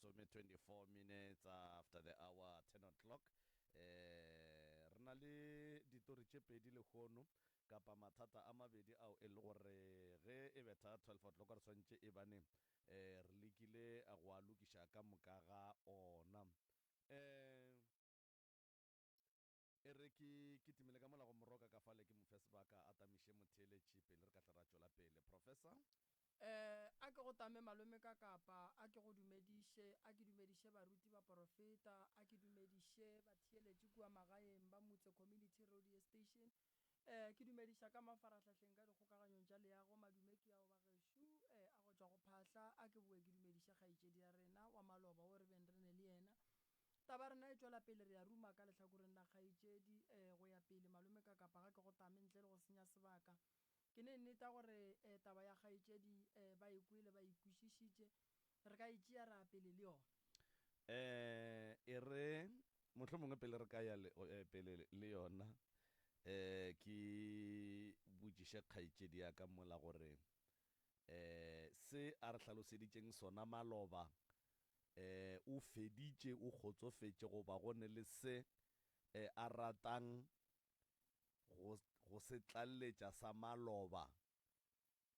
lesome 24 minutes after the hour 10 o'clock. Eh re na le ditori tše pedi lehono kapa mathata a mabedi ao e le gore ge e betha 12 o'clock re swanetše e bane eh re lekile go a lokiša ka moka ga ona. Eh E re ke kitimele ka mola go Moroka ka fale ke mo fe sebaka a tamiše motheeletši pele re ka tla ra tšwela pele. Professor. A ke go tame malome ka kapa, a ke go dumediše, a ke dumediše baruti baporofeta, a ke dumediše batheeletši kua magaeng ba Mutse Community Radio Station, ke dumediša ka mafarahlahleng ka dikgokaganyong tša leago, madume ke ao bagešo, a go tšwa go phahla, a ke boe ke dumediše kgaetšedi ya rena wa maloba wo re beng re ne le yena. Taba ya rena e tšwela pele, re a ruma ka lehlakoreng la kgaetšedi go ya pele, malome ka kapa ga ke go tame ntle le go senya sebaka. Ke ne nneta gore taba ya kgaetšedi ba e kwele, ba e kwešišitše, re ka e tšea ra ya pele le yona. E re mohlomongwe pele re ka ya pele le yona, ke botšiše kgaetšedi ya ka mola gore se a re hlaloseditšeng sona maloba o feditše, o kgotsofetše goba go ne le se a ratang go, go se tlalletša sa maloba,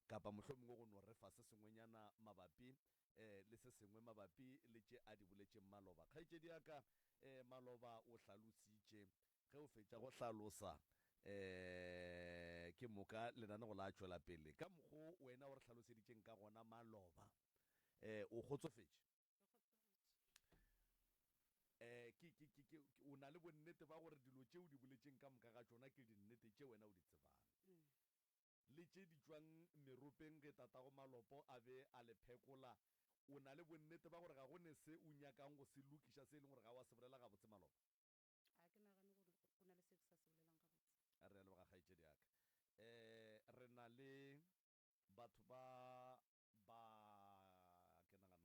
kapa mohlomongwe go no re fa se sengwenyana mabapi le se sengwe mabapi le tše a di boletšeng maloba. Kgaetšedi ya ka, maloba o hlalositše, ge o fetša go hlalosa, ke moka lenanego la tšwela pele. Ka mokgo wena o re hlaloseditšeng ka gona maloba, O kgotsofetše? Ke, ke, ke, ke, o na le bonnete ba gore dilo tše o di boletšeng ka moka ga tšona ke dinnete tše wena o di tsebang, le tše di tšwang meropeng ge tatago malopo a be a le phekola. O na le bonnete ba gore ga go ne se o nyakang go se lokiša se e leng gore ga wa se bolela gabotse maloba? Ga ke nagane gore go na le se ke sa se bolelang gabotse. Re a leboga kgaetšedi ya ka. Re na le batho ba Ba,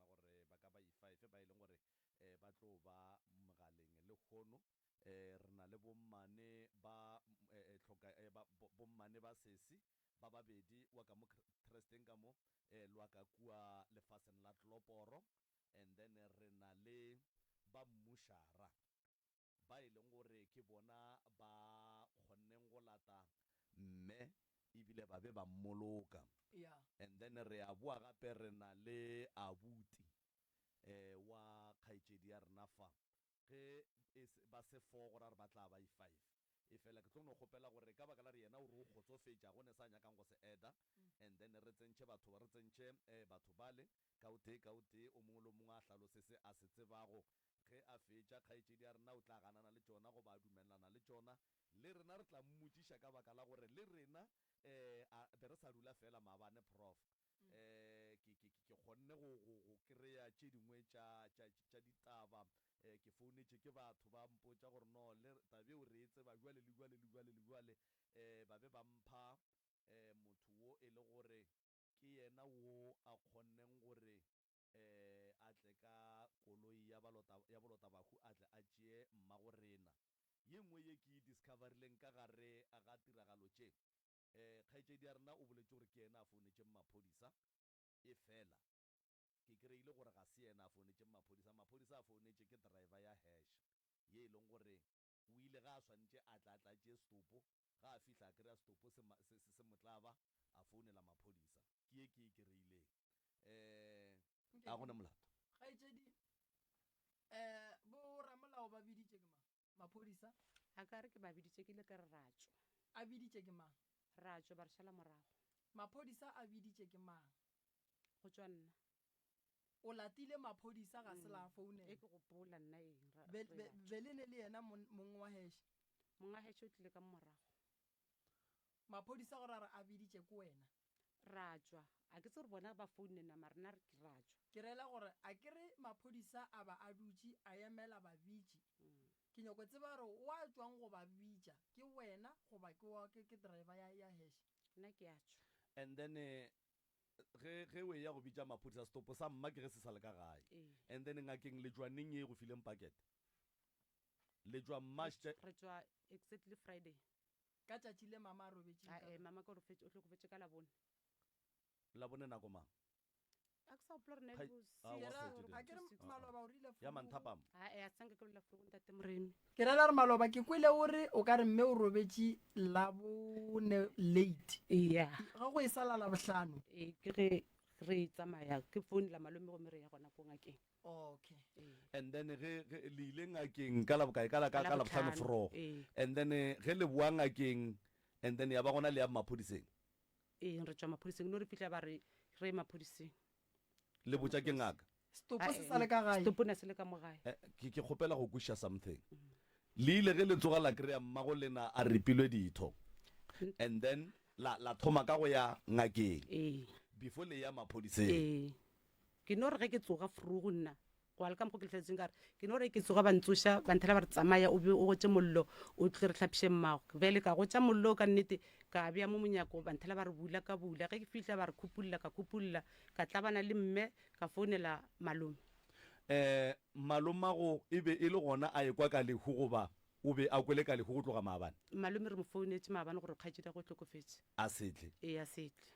ke nagana gore ba ka ba i-five ba e leng gore ba tlo ba mogaleng lehono. Re na le bommane ba hloka, ba, bommane ba sesi ba babedi, wa ka mo Tresteng ka mo, le wa ka kua lefaseng la Tloporo. And then re na le ba mmušara ba e leng gore ke bona ba kgonneng go lata mme ebile ba be ba mmoloka. Yeah. And then re a boa gape re na le abuti wa kgaetšedi ya rena fa, ge e se, ba se four go ra gore ba tla ba i five. Efela ke tlo no kgopela gore ka baka la gore yena o re o kgotsofetše, ga go ne sa nyakang go se adda, and then re tsentšhe batho, re tsentšhe batho bale ka o tee ka o tee, o mongwe le o mongwe a hlalose se a se tsebago. Ge a fetša, kgaetšedi ya rena o tla ganana le tšona goba a dumelelana le tšona. Le rena re tla mmotšiša ka baka la gore le rena a be re sa dula feela maabane, Prof. Ke, ke, ke kgonne go, go, go kry-a tše dingwe tša, tša, tša ditaba. Ke founetše ke batho ba mpotša gore no, le, taba yeo re e tseba bjale le bjale le bjale le bjale. Ba be ba mpha motho wo e le gore ke yena wo a kgonneng gore a tle ka koloi ya balota, ya bolotabahu a tle a tšee mmagorena. Ye nngwe ye ke e discoverileng ka gare ga tiragalo tše, kgaetšedi ya rena o boletše gore ke yena a founetšeng maphodisa, efela ke kry-ile gore ga se yena a founetšeng maphodisa, maphodisa a founetše ke driver ya hearse ye e leng gore o ile ge a swanetše a tle a tle a tšee setopo, ge a fihla a kry-a setopo se, se, se, se mo tlaba, a founela maphodisa. Ke ye ke e kry-ileng. A go na molato. Kgaetšedi, bo ramolao ba biditše ke mang? Maphodisa. A ka re ke ba biditše, ke ile ka re ra tšwa. A biditše ke mang? Ra tšwa, ba re šala morago. Maphodisa a biditše ke mang? Go tšwa nna. O latile maphodisa ga se la founela? E ke gopola nna eng, ra, Be, re be, a tšwa. be le ne le yena mon, mong wa heše? Mong wa heše o tlile ka morago. Maphodisa gore a re a biditše ke wena? Ra tšwa. A ke tsebe gore bona ba founne na, mara nna ke ra tšwa. Ke rela gore a ke re maphodisa a ba a dutše a emela babitši. Ke nyako tseba gore wa tšwang go ba bitša ke wena goba ke wa ke ke driver ya ya heše. Nna ke a tšwa. And then ge ge o eya go bitša maphodisa setopo sa mma ke ge se sa le ka gae. Ee. And then ngakeng le tšwa neng ye e go fileng packet? Le tšwa March tša. Re tšwa exactly Friday. Ka tšatši le mama a robetšeng ka Ae, lona. mama ke o hlokofetše ka Labone. Labone nako mang? A ke sa gopola gore na e Kgai- le bo Aowa, six Ke ra- or kgaetšedi. bo a ke re two six. maloba o rile Ya furu. manthapama. Ae, a sanka ke bolela furu ntate Moremi. Ke rela re maloba ke kwele o re o ka re mme o robetše Labone late. Eya. Ge go e sa la Labohlano. Ee, ke ge re tsamaya ke founela malome gomme re ya gona ko ngakeng. Okay. Ee. And then ge ge le ile ngakeng ka la bokae ka la ka Ka ka Labohlano Labohlano, forogo. ee. And then ge le boa ngakeng and then ya ba gona le ya maphodiseng. Ee, re tšwa maphodiseng no re fihla ba re re ye maphodiseng. Le botša ke ngaka. Setopo se sa le ka gae. Setopo ne se le ka mo gae. Eh, ke ke kgopela go kwešiša something. Le ile ge le tsoga la kry-a mmago lena a ripilwe ditho. And then la la thoma ka go ya ngakeng. Ee. Before le ya maphodiseng. Ee. Ke no re ge ke tsoga frugu nna, go ya le ka mokgo ke le hlalositseng ka re, ke no re ke tsoga ba ntsoša, ba nthela ba re tsamaya o be o gotše mollo o tle re hlapiše mmago. Bjale ka gotša mollo ka nnete, ka bea mo monyako, ba nthela ba re bula, ka bula. Ge ke fihla ba re khupulla, ka khupulla, ka tlabana le mme, ka founela malome. Um malomago e be e le gona a ekwa ka lehu goba o be a kwele ka lehu go tloga maabane? Malome re mo founetše maabane gore kgaetšediagwe o hlokofetše. A se tle. Ee, a se tle.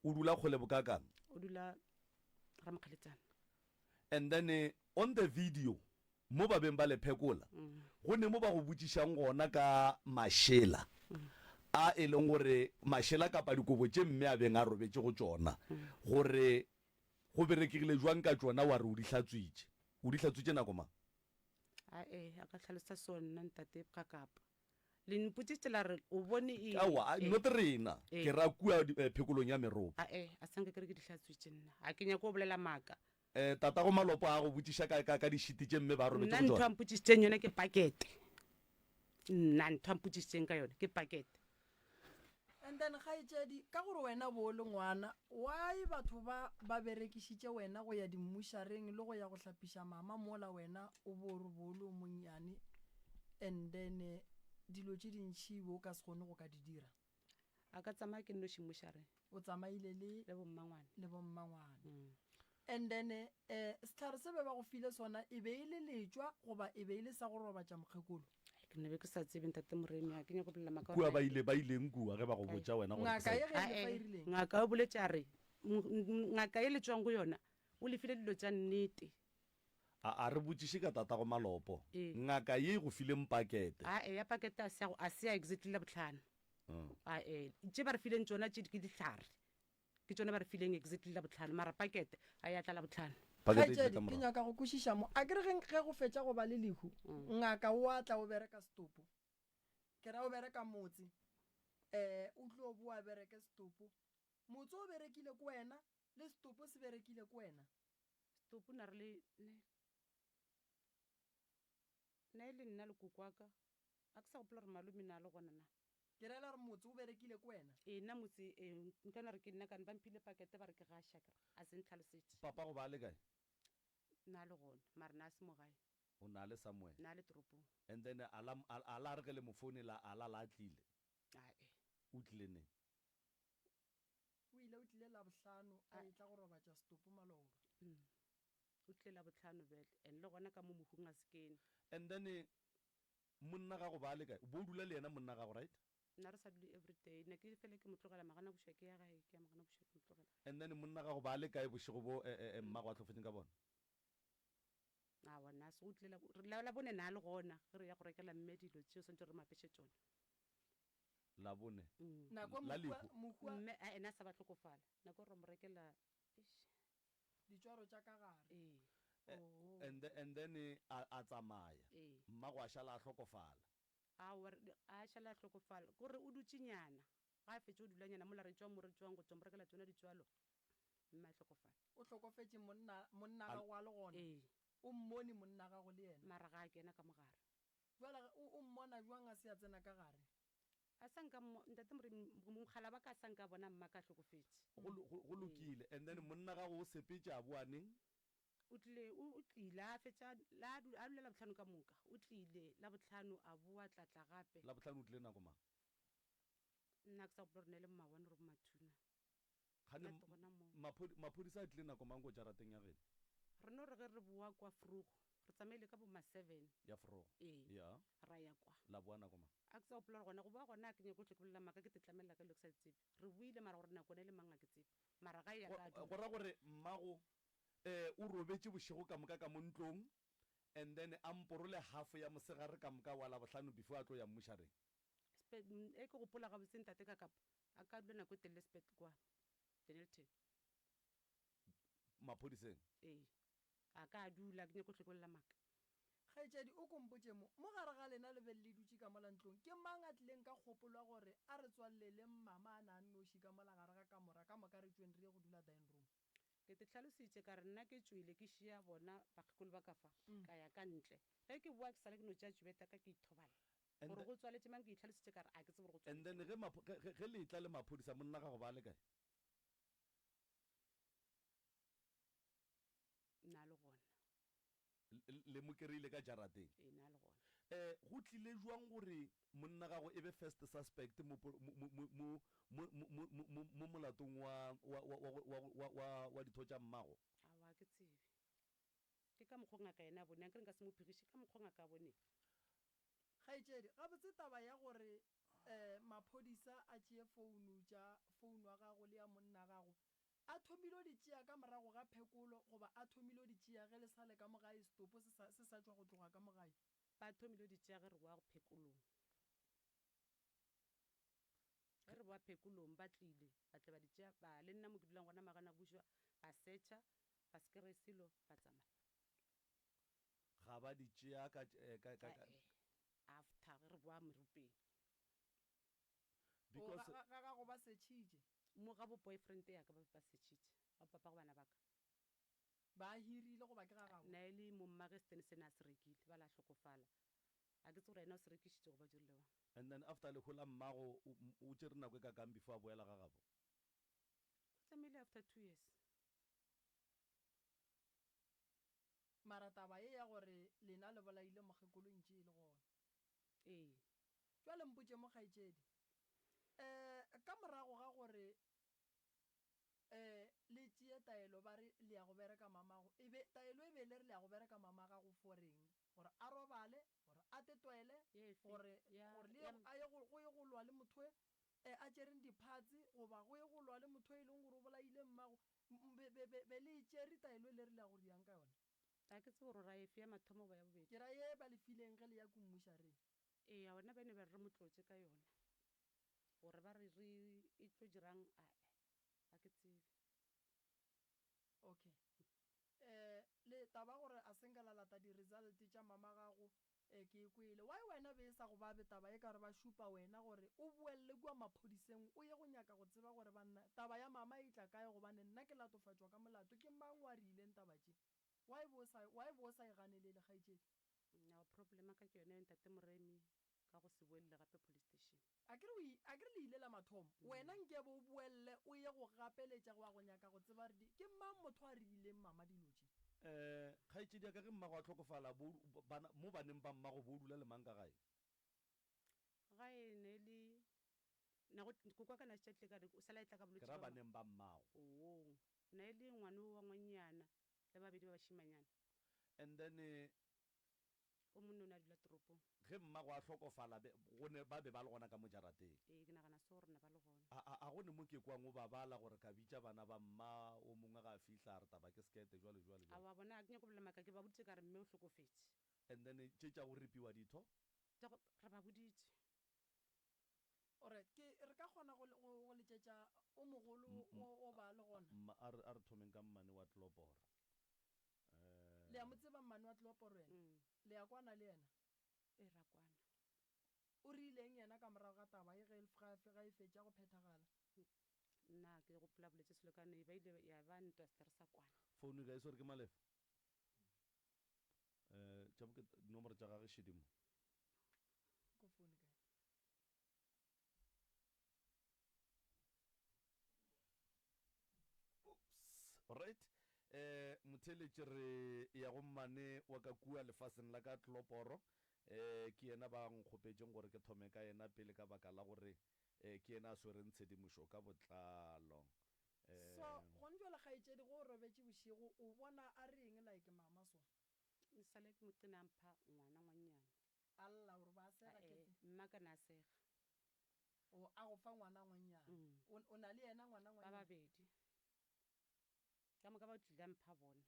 O dula kgole bokakang? O dula Ramokgeletsane. And then on the video mo ba beng ba le phekola, go ne mo ba go botšišang gona ka mašela a e leng gore mašela kapa dikobo tše mme a beng a robetše go tšona, gore go berekegile jwang ka tšona, wa re o di hlatswitše. O di hlatswitše nako mang? Ae, a ka hlalosa sona ntate Kakapa. Le mpotšitše la re o bone eng? Aowa, a, Eh. not rena. Eh. Ke ra kua di- eh, phekolong ya meropa. Ae, a sa nke ke re ke di hlatswitše nna. Ga ke nyake go bolela maaka. Eh, tatago Malopo a go botšiša ka, ka, ka dišiti tše mme ba robetše Nna go ntho tšona. a mpotšišitšeng yona ke pakete. Nna ntho a mpotšišitšeng ka yona ke pakete. And then kgaetšedi, ka gore wena bo o le ngwana, why batho ba ba berekišitše wena go ya dimmušareng le go ya go hlapiša mama mola wena o bo o re bo o le o monnyane and then dilo tše dintši bo o ka se kgone go ka di dira? A ka tsamaya ke nnoši mmušareng. O tsamaile le Le bommangwane. Le bommangwane. And then eh, sehlare se be ba go file sona e be e le letšwa goba e be e le sa go robatša mokgekolo? Ke ne be ke sa tsebe ntate Moremi, ga ke nyake go bolela maaka Kua gore ba ile ba ileng kua ge ba go botša wena gore ke Ngaka sa ye ge e Ae, lefa e rileng? ngaka o boletše a re, ngaka ye le tšwang go yona o lefile dilo tša nnete. A, a re botšiše ka tatago Malopo. Ee. Ngaka ye e go fileng pakete. Ae, ya pakete a se ya go, a se ya exactly Labohlano. Ae, tše ba re fileng tšona tše ke dihlare. Ke tšona ba re fileng exactly Labohlano, mara pakete a ya tla Labohlano. Pakete e tlile Kgaetšedi, ka ke morago. nyaka go kwešiša mo. A ke re ge, ge go fetša go ba le lehu, ngaka o a tla o bereka setopo. Ke ra o bereka motse, um o tlo boa a bereke setopo. Motse o berekile ke wena, le setopo se berekile ke wena. Setopo na re le, ne, ne e le nna le koko wa ka. A ke sa gopola gore malome na le gona na. Ke rela gore motse o berekile ke wena. Ee, nna motse, ee, nka no re ke nna kane ba mphile pakete ba re ke gaša ke re, a se ntlhalosetše. Papa goba a le kae? Na le gona, mara na a se mo gae. O na le somewhere? Na le toropong. And then a la, a la re ge le mo founela a la la tlile? Ae. O tlile neng? O ile o tlile Labohlano a etla go robatša setopo maloba. O tlile Labohlano bjale, and le gona ka mo mohung a se kene. And then Monna gago ba le kae? O bo o dula le yena monna gago right? Nna re sa dule everyday, ne ke fele ke mo tlogela magana bošwa ke ya gae, ke ya magana bošwa ke mo tlogela. And then monna gago ba le kae bošego bo mmago a hlofetšeng ka bona? Aowa nna se o tlile la, Labone na le gona ge re ya go rekela mme dilo tše o swantše re mo apeše tšona. Labone? Nako La mohu a, lehu? mohu a. Mme a ena a sa ba hlokofala, nako re mo rekela, eish. Ditšwaro tša ka gare. Ee. Oh. And, and then a, a tsamaya. Ee. Mmago a šala a hlokofala. Aowa, re, a šala a hlokofala. Ke gore o dutše nyana. Ga a fetše go dula nyana mola re tšwa mo re tšwang go tšwa mo rekela tšona ditšwalo, mme a hlokofala. O hlokofetše monna, monna gago a le gona? Ee. O mmone monna gago le yena? Mara ga a kena ka mo gare. Bjale o, o mmona bjang a se a tsena ka gare? A sa nka mmo, Ntate Moremi, mogala wa ka a sa nka bona mma ka hlokofetše. Go, go, go lokile. And then monna gago o sepetše a boa neng? O tlile, o, o tlile a fetša, la, a dula Labohlano ka moka. O tlile Labohlano a boa tla tla gape. Labohlano o tlile nako mang? Nna ke sa gopola gore ne e le mmawane or bomathuna. Kgane Nna ke gona moo. maphodi, maphodisa a tlile nako mang ko jarateng ya geno? Re no re ge re boa kwa Vroeg, re tsamaile ka bo ma seven. Ya Vroeg? Ee. Ya. Ra ya kwa. La boa nako mang? A ke sa gopola gore gona go boa gona a ke nyake go tle ke bolela maaka ke te tlamelela ka dilo ke sa di tsebe. Re boile mara gore nako ne e le mang ga ke tsebe. Mara gae. ya ka Go ra gore mmago o robetše bošego ka moka ka mo ntlong and then a mporole half ya mosegare ka moka wa Labohlano before a tlo ya mmušareng. E ke gopola gabotse ntate ka kapa a ka dula nako e telele sepetlele kwa Dennilton. Maphodiseng? Ee, a ka dula, ke nyako hlwe ke bolela maaka. Kgaetšedi, o ko mpotše mo, mo gare ga lena le be le dutše ka mola ntlong, ke mang a tlileng ka kgopolo ya gore a re tswaleleng mama a na a nnoši ka mola gare ga kamora, ka moka re tšweng re ye go dula dining room? Ke te hlalositše ka re nna ke tšwele ke šia bona bakgekolo ba ka fa, ka ya ka ntle. Ge ke boa ke sale ke no tšea tšubeta ka ke ithobala. Gore go tswaletše mang ke itlhalositše ka re a ke tsebe gore go And then tswaletše ge mang. mapho, ge, ge, ge le etla le maphodisa monna gago ba le kae? Na le gona. Le, le mo kereile ka jarateng? Ee, na le gona. Eh, go tlile jwang gore monna gago e be first suspect mo, mo, mo, mo, mo, mo, mo, mo, mo, mo molatong wa, wa, wa, wa, wa, wa, wa, wa ditho tša mmago? Aowa, ga ke tsebe. Ke ka mokgo ngaka yena a boneng. Akere nka se mo phegiše, ka mokgo ngaka a boneng. Kgaetšedi, gabotse taba ya gore maphodisa a tšee founu tša founu ya gago le ya monna gago, a thomile o di tšea ka morago ga phekolo goba a thomile o di tšea ge le sa le ka mo gae setopo se sa se sa tšwa go tloga ka mo gae? Ba thomile o di tšea ge re boa phekolong. Ge re boa phekolong ba tlile ba tla ba di tšea, ba le nna mo ke dulang gona Magana Bušwa, ba search-a ba se kry-e selo ba tsamaya. Ga ba di tšea ka, ka, ka, ka. Ae, after ge re boa merupeng. O, Because. ga, ga gago ba setšhitše? Mo ga bo boyfriend ya ka ba be ba setšhitše, ga bo papago bana ba ka. Ba hirile goba ke ga gabo? Na e le mommage Stan se ne a se rekile, ba la hlokofala. Ga ke tsebe gore yena o se rekišitše goba dirile bjang. And then after lehu la mmago, o, o tšere nako e kakang before a boela ga gabo? O tsamaile after 2 years. Mara taba ye ya gore lena le bolaile mokgekolo e ntše e le gona. Ee. Bjale mpotše mo kgaetšedi, um ka morago ga gore um le tšee taelo ba re le ya go bereka mamago, e be taelo e be le re le ya go bereka mama gago for eng? Gore a robale, gore a tetwele, Efe? gore Ya, gore le ya. ye a ye go go ye go lwa le motho e a tšereng di-parts goba go ye go lwa le motho e leng gore o bolaile mmago, be, be, be, be le e tšere taelo e le re le ya go riang ka yona? Ga ke tsebe gore o ra efe, ya mathomo goba ya bobedi. Ke ra ye ba le fileng ge le ya ku mmušareng. Eya, bona ba ne ba re re mo tlotše ka yona. Gore ba re re e tlo dirang, ae, ga ke tsebe. Okay. Eh, le taba gore a se nka la lata di result tša mama gago, eh, ke e kwele. Why wena be e sa go babe taba e ka re ba šupa wena gore o boelle kua maphodiseng o ye go nyaka go tseba gore banna taba ya mama e tla kae gobane nna ke latofatšwa ka molato ke mang wa rileng taba tše? Why bo sa, why bo sa e ganelele kgaetšedi? Nna problem ya ka ke yona eo ntate Moremi ka go se boelle gape police station. Akere o, akere le ile la mathomo. Wena nkebe o boelle o ye go gapeletša go ya go nyaka go tseba re di, ke mang motho a riileng mama dilo tše? Eh, kgaetšedi ya ka ge mmago a hlokofala, bo, bana, mo baneng ba mmago bo dula le mang ka gae? Gae ne le, na go, koko wa ka na šetše a tlile ka re, o sala a etla ka Ke bolwetši ra bja ma. baneng ba mmago. Oo, ne le ngwano wa ngwannyana le babedi ba bašimanyana. And then. O monna o ne a dula toropong. Ge mmago a hlokofala, be, go ne, ba be ba le gona ka mo jarateng. Ee, ke nagana so gore ne ba le gona. A, a, a go ne mo ke kwang o ba bala gore ka bitša bana ba mma, o mongwe ga a fihla a re taba ke sekete, jwalo, jwalo, jwalo. Aowa, bona ga ke nyake go bolela maaka, ke ba boditše ka re mme o hlokofetše. And then tše tša go ripiwa ditho? Tša go, re ba boditše. Alright, ke, re ka kgona go, go, go letšetša o mogolo o, o ba le gona? Mma, a re, a re thomeng ka mmane wa Tloporo. Le a mo tseba mmane wa Tloporo yena? Le a kwana le yena? Ee, ra kwana. O rileng yena ka morago ga taba ye ge, ga, ga e fetša go phethagala? Nna ke gopola boletše selo ka no e ba ile ya ba ntwa se re sa kwana. Founu e kae? E swere ke Malefa? Eh, tša bo ke dinomoro tša gage šedimo. Ko founu kae? Oops. Alright. Eh, motheeletši re ya go mmane wa ka kua lefaseng la ka Tloporo. Eh, ke yena ba nkgopetšeng gore ke thome ka yena pele ka baka la gore eh, ke yena a swereng tshedimošo ka botlalo. Eh, So, gone jwale kgaetšedi ge o robetše bošego o bona a reng like mama so? E sale ke moqina a mpha ngwana ngwannyane. A lla gore ba sega Ae, ke. mma ka na sega. O a go fa ngwana ngwannyane. O, o na le yena ngwana Ba ngwannyane? babedi. o tlile a mpha bona.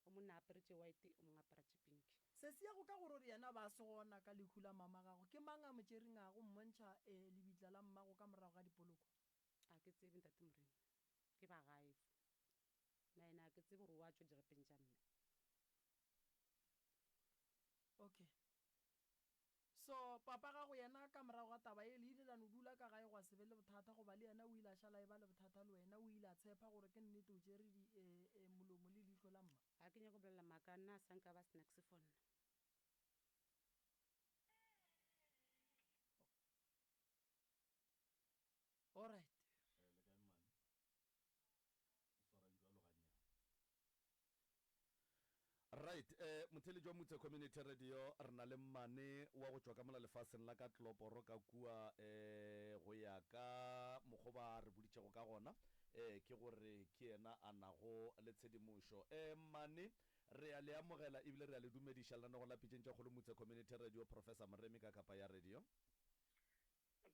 O mongwe na apere tše white, o mongwe apara tše pink. Sesi ya go ka gore o re yena ba se gona ka lehu la mama gago, ke mang a mo tšeringago mmontšha lebitla la mmago ka morago ga dipoloko? A ke tsebe Ntate Moremi, ke ba gae fo. Na yena a ke tsebe gore o a tšwa dirapeng tša mme. Okay. So, papa gago yena ka morago ga taba ye le ile la no dula ka gae gwa se be le bothata goba le yena o ile a šala a eba le bothata le wena, o ile a tshepa gore ke nnete o tšere di, e, e, molomo le leihlo la mma? Ga ke nyake go bolela maaka, nna a sa nka ba snacks for nna. Alright. Le kae mmane? O swarang bjalo gannyane. Right, eh, motheeletši wa Mutse Community Radio, re na le mmane wa go tšwa ka mola lefaseng la ka Tloporo ka kua, eh, go ya ka mokgo ba re boditšego ka gona, eh, ke gore ke yena a nago le tshedimošo. Eh, mmane, re a le amogela ebile re a le dumediša lenanegong la Pitšeng tša Kgolo Mutse Community Radio, Professor Moremi ka kapa ya radio.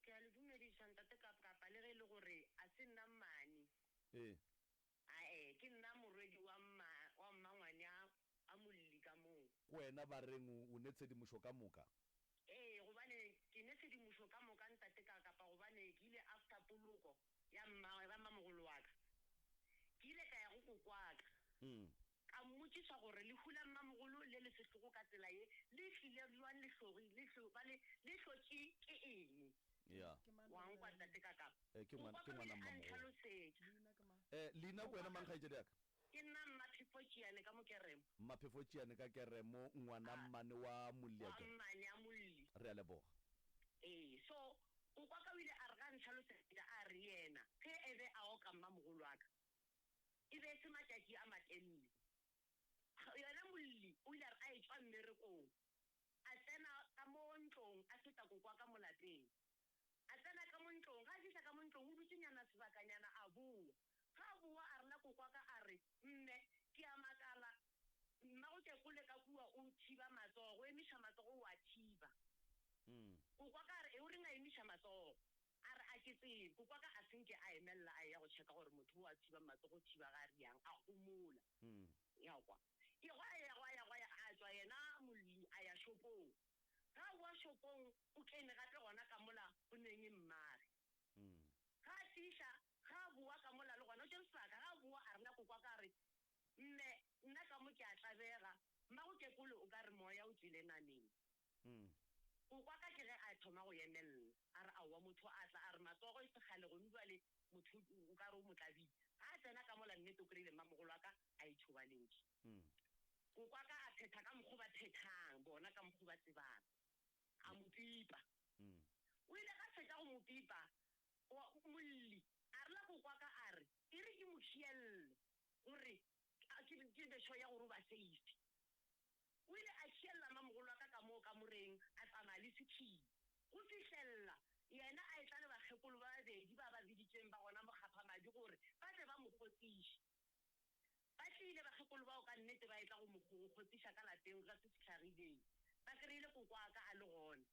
Ke a le dumediša Ntate Kapkapa le ge e le gore a se nna mmane. Ee. Ae, ke nna morwedi wa mma, wa mmangwane a, a molli ka moo. Ke wena ba reng o, o ne tshedimošo ka moka? Ee, gobane ke ne tshedimošo ka moka ntate ka, kapa gobane ke ile after poloko ya mma, ya mmamogolo wa ka. Ke ile ka ya go kokwaka, ka mmotšiša gore lehu la mmamogolo le le sehlogo ka tsela ye le tlile bjang le hlogi, le hlo, ba le, le hlotše ke eng? Ya. Ke mang Wa re nkwa bolela le ntate yena? ka kapa? Eh, ke ngwana, Kokwaka ke o ngwana ile a mmamogolo. ntlhalosetša. Leina ke mang? Eh, leina ke wena Kokwaka mang kgaetšedi ya ka? Ke nna Mmaphefo Tšiane ka mo Keremo. Mmaphefo Tšiane ka Keremo, ngwana A, mmane wa Molli wa akere? mmane a Molli. Re a leboga. Ee, so kokwaka o ile a re ga ntlhalosetša a re yena ge e be a oka mmamogolo wa ka e be e se matšatši a matelele. Yena Molli o ile a re a etšwa mmerekong a tsena ka mo ntlong a feta kokwaka mo lapeng. A tsena ka mo ntlong, ge a fihla ka mo ntlong o dutše nyana sebakanyana a bowa. Ge a bowa a rela kokwaka a re, Mme, ke a makala, mmago Kekole ka kua o thiba matsogo, o emiša matsogo o a thiba. Kokwaka a re, E o reng a emiša matsogo? A re, A ke tsebe. Kokwaka a se nke a emelela a eya go checka gore motho o a thibang matsogo o thiba ga a riang, a homola. Ya kwa. E gwa ya gwa ya gwa ya a tšwa yena molli a ya shopong. Ge a boa shopong o kene gape gona ka mola go neng mmage. Ge a fihla, ge a boa ka mola le gona o tšere sebaka, ge a boa a rela kokwaka a re, Mme, nna ka mo ke a tlabega, mmago Kekolo o ka re moya o tšwele nameng. Kokwaka ke ge a thoma go emelela, a re, Aowa, motho a tla a re matsogo e se kgale gone bjale motho o ka re o mo tlabile. Ge a tsena ka mola nnete o kry-ile mmamogolo wa ka a ithobaletše. Kokwaka a phetha ka mokgo ba phethang bona, ka mokgo ba tsebang. A mo pipa. O ile ga fetša go mo pipa, wa, molli a rela kokwaka a re, E re ke mo khielle gore a, ke, ke be sure ya gore o ba safe. O ile a khiella mamogolo wa ka ka moo kamoreng, a tsamaya le sekhii go fihlella yena a etla le bakgekolo ba babedi ba ba biditšeng ba gona mokgaphamadi gore ba tle ba mo kgotsiše. Ba tlile bakgekolo bao ka nnete ba etla go mo go kgotsiša ka lapeng ge se se hlagileng. Ba kry-ile koko wa ka a le gona.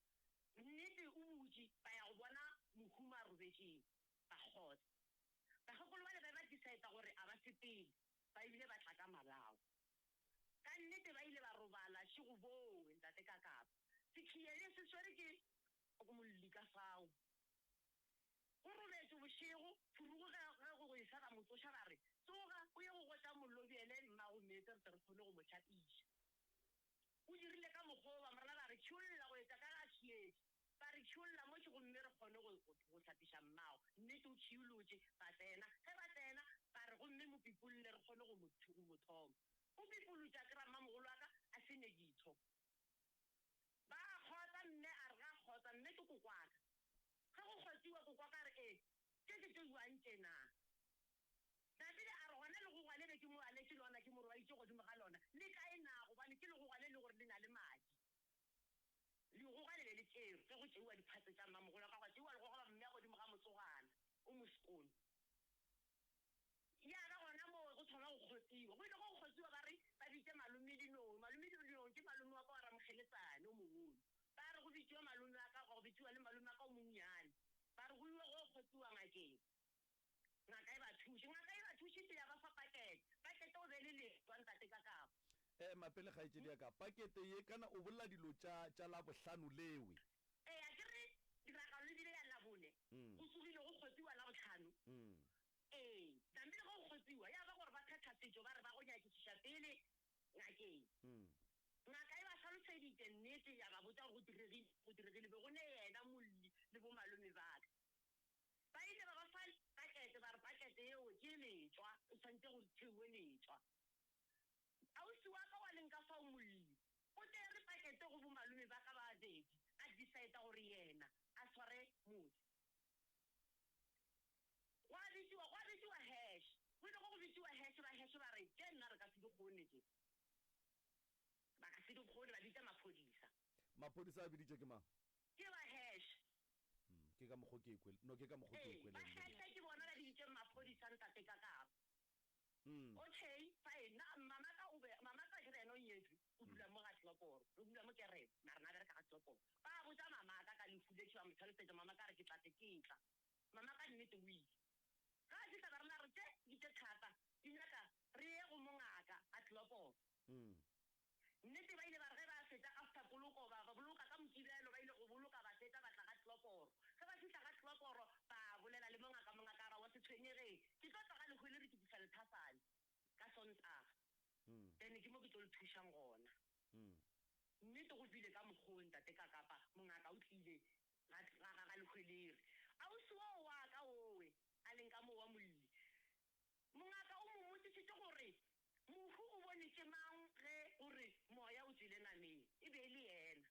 Nnete o butše, ba ya go bona mohu mo a robetšeng. Ba kgotsa. Bakgekolo bale ba be ba decide gore a ba sepele, ba ebile ba tla ka malao. Ka nnete ba ile ba robala šego boo, Ntate Kakapa. Sekhiyele se swere ke molli ka fao. Go robetšwe bošego, Phurugu ge ge go esa ba mo tsoša ba re, Tsoga o ye go gotša mollo bjele mmago meetse re tle re kgone go mo hlapiša. O dirile ka mokgwa wo, ba mo rela ba re, Tšholla go etša ka ge a tšhietše. Ba re, Tšholla moše gomme re kgone go go hlapiša mmago. Nnete o tšhiolotše, ba tsena. Ge ba tsena, ba re, Gomme mo pipolle re kgone go mo go mo thoma. O pipolotše a kry-a mmamogolo wa ka a se ne ditho. Ba a kgotsa mme a re ga a kgotsa mme ke kokwaka. Ge go kgotsiwa kokwaka a re ee tše ke tše jwang tše na? Davida a re gona legogwa le be ke mo aletše lona ke mo robaitše godimo ga lona le kae na gobane ke legogwa le le gore le na le madi. Legogwa le be le tšerwe ge go tšeiwa diphatse tša mmamogolo wa ka gwa tšeiwa legogwa ba mmea godimo ga motsogana o mosekone. Ya ba gona moo go thoma go kgotsiwa. Go ile go kgotsiwa ba re ba bitše malome Dinong. Malome Dinong ke malome wa ka wa Ramokgeletsane o mogolo. Ba re go bitšiwe malome wa ka, gwa go bitšiwa le malome wa ka o monnyane. Ba re go iwe go kgotsiwa ngakeng. Ngaka e ba thuše. Ngaka e ba thušitše ya ba fa pakete. Pakete o be le. Ntate Kakapa. Ema pele, kgaetšedi ya ka. Pakete ye, kana o bolela dilo tša, tša Labohlano lewe? Ee, a ke re tiragalo e bile ya Labone, go tsogile go kgotsiwa Labohlano. Ee, namile ge go kgotsiwa, ya ba gore ba phetha setšo ba re ba go nyakišiša pele ngakeng. Ngaka e ba hlaloseditše nnete, ya ba botša gore go diregile, go diregile, be go ne yena molli le bomalome ba ka. Ba ile ba ba fa pakete, ba re pakete yeo ke letšwa, e swanetše go theiwe letšwa. Ausi wa ka wa leng ka fao molli, o tšere pakete go bomalome ba ka ba babedi, a decide gore yena a sware motse. Gwa bitšiwa, gwa bitšiwa hash. Go ile go go bitšiwa hash, ba hash ba re, Tše nna re ka se di kgone tše. Ba ka se di kgone, ba bitša maphodisa. Maphodisa a biditšwe ke mang? Ke ba hash. Ke ka mokgo ke e kwele, no ke ka mokgo ke e Ee, ba kweleng le hash ke bona ba biditšeng maphodisa, ntate Kakapa. Okay, fine. Nna, mamaka o be, mamaka akere yena o nyetšwe, o dula mo ga Tlokoro. O dula mo Kerebe, mara na bereka ga Tlokoro. Ba botša mamaka ka lehu le, ba mo hlalosetša, mamaka a re ke tla tle ke tla. Mama ka nnete o ile. Ge a fihla ba rena re tše di tše thata di nyaka re ye go mongaka a tloporo. Nnete ba ile ba re ge ba fetša after poloko ba ba boloka ka Mokibelo ba ile go boloka ba fetša ba tla ga tloporo. Ge ba fihla ga tloporo ba bolela le mongaka mongaka a re aowa se tshwenyegeng ke tlo tla ga lehwele re ke tliša lethasane ka Sontaga then ke mo ke tlo le thušang gona. Nnete go bile ka mokgwa wo ntate Kakapa mongaka o tlile Ga, ga, ga, ga lehwelere. Ausi woo wa ka owe, a leng ka moo wa molli. Mongaka o mo mmotšišitše gore mohu o bone ke mang ge o re moya o tšwele nameng, e be e le yena.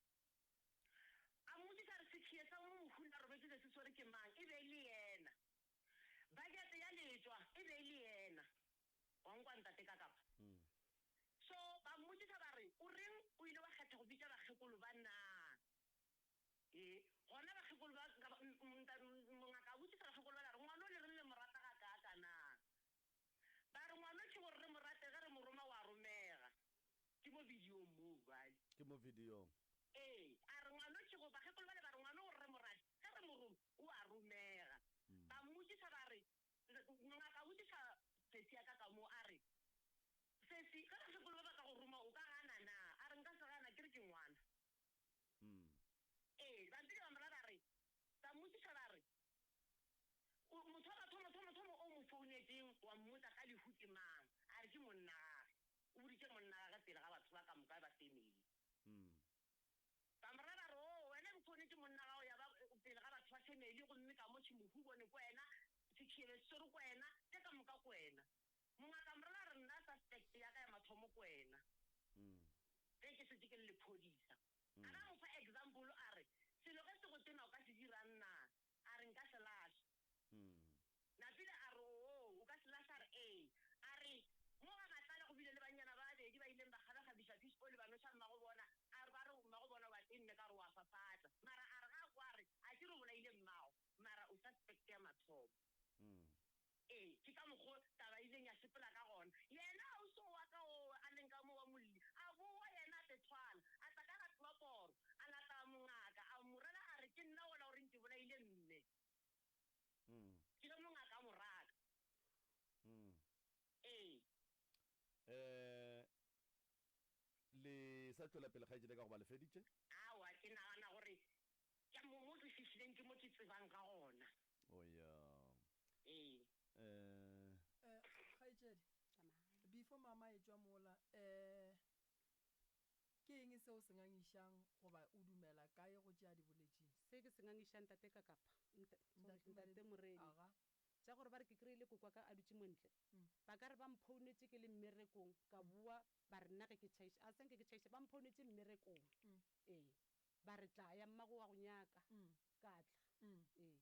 A mmotšiša a re sekhie sa mo mohu na robetše be se swere ke mang, e be e le yena. Bakete ya letšwa, e be e le yena. Wa nkwa ntate Kakapa? So ba mmotšiša ba re, O reng o ile wa kgetha go bitša bakgekolo ba naa? Ee, gona bakgekolo ba, ka ba, nta, mongaka a botšiša bakgekolo bale a re, Ngwano le reng le mo rata gakaaka na? Ba re, Ngwano ke gore re mo rate, ge re mo roma o a romega. Ke mo videong moo bjale. Ke mo videong. Ee, a re, Ngwano ke go, bakgekolo bale ba re, Ngwano gore re mo rate, ge re mo roma o a romega. Ba mmotšiša ba re, mongaka a botšiša sesi ya ka ka moo a re, Sesi, ge bakgekolo ba ba ka go roma o ka gana na? A re, Nka se gana, ke re ke ngwana. Ee, ba mpile ba mo raya ba re, ba mmotšiša ba re, O, motho wa mathomo-thomo-thomo o mo founetšeng wa mmotša ka lehu ke mang? A re, Ke monna gage. O boditše monna gage pele ga batho ba ka moka ba family. Ba mo raya ba re, Oo, wena o founetše monna gago ya ba pele ga batho ba family, gomme ka mo mohu bone ke wena, setšhebe se swere ke wena, tše ka moka ke wena. Mongaka a mo raya a re, Nna suspect ya ka ya mathomo ke wena. Ge ke šetše ke le lephodisa. A ba mo fa example a re, Selo ge se go tena o ka se dirang na? A re, Nka se lahla. Napile a re, Oo, o ka se lahla? A re, Ee. A re, Mo ga Matlala go bile le bannyana ba babedi ba ileng ba kgabakgabiša fish oli ba noša mmago bona. A re, Ba re mmago bona o a tenne ka gore o a fafatla. Mara a re ga a kwa a re, A ke re o bolaile mmago, mara o suspect ya mathomo. Ee, ke ka mokgo taba e ileng ya sepela ka gona. Yena ausi o wa ka oo a leng ka mo wa molli, a bowa yena a tethwala, a tla ka ga tloporo, a lata mongaka, a mo rela a re, Ke nna wola o reng ke bolaile mme. Ke ge mongaka a mo raka. Ee. Le sa tšwela pele, kgaetšedi ya ka, goba le feditše? Aowa, ke nagana gore Ke mo, mo ke fihlileng ke mo ke tsebang ka gona. Oh ya. Ee. Eh. Eh, kgaetšedi, before mama a etšwa mola, eh, ke eng seo se ngangišang goba o dumela kae go tše a di boletšeng? Se ke se ngangišang tate Kakapa, nta, sorry, ntate Moremi. Aga. Tša gore ba re ke kry-ile kokwa ka a dutše mo ntle. Ba ka re ba mphounetše ke le mmerekong, ka boa ba re nna ge ke tšhaiša, a se nke ke tšhaiša, ba mphounetše mmerekong. Ee. Ba re, Tlaya, mmago wa go nyaka. Ka tla. Ee.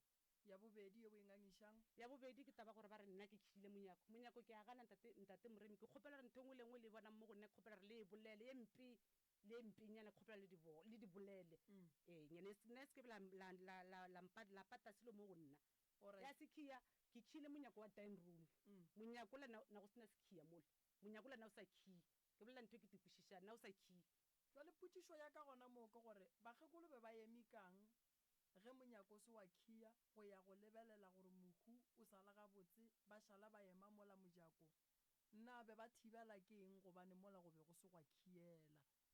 Ya bobedi ye o e ngangišang? Ya bobedi ke taba gore ba re nna ke khile monyako. Monyako ke a gana, ntate, ntate Moremi. Ke kgopela gore ntho e nngwe le e nngwe le e bonang mo go nna, ke kgopela gore le e bolele. Ye mpe le ye mpenyana, ke kgopela le di bo, le di bolele. Ee, nyane e se, nna e se ke be la, la, la, la, la mpa, la pata selo mo go nna. Alright. Ya sekhia, ke khile monyako wa dining room. Monyako ola na, na go se na sekhia mola. Monyako ola na o sa khii. Ke bolela ntho e ke te kwešišang, na o sa khii. Bjale potšišo ya ka gona moo ke gore, bakgekolo be ba eme ka'ng ge monyako o se wa khia go ya go lebelela gore mohu o sa le gabotse, ba šala ba ema mola mojako? Na Na be ba thibela ke eng gobane mola go be go se gwa khiela,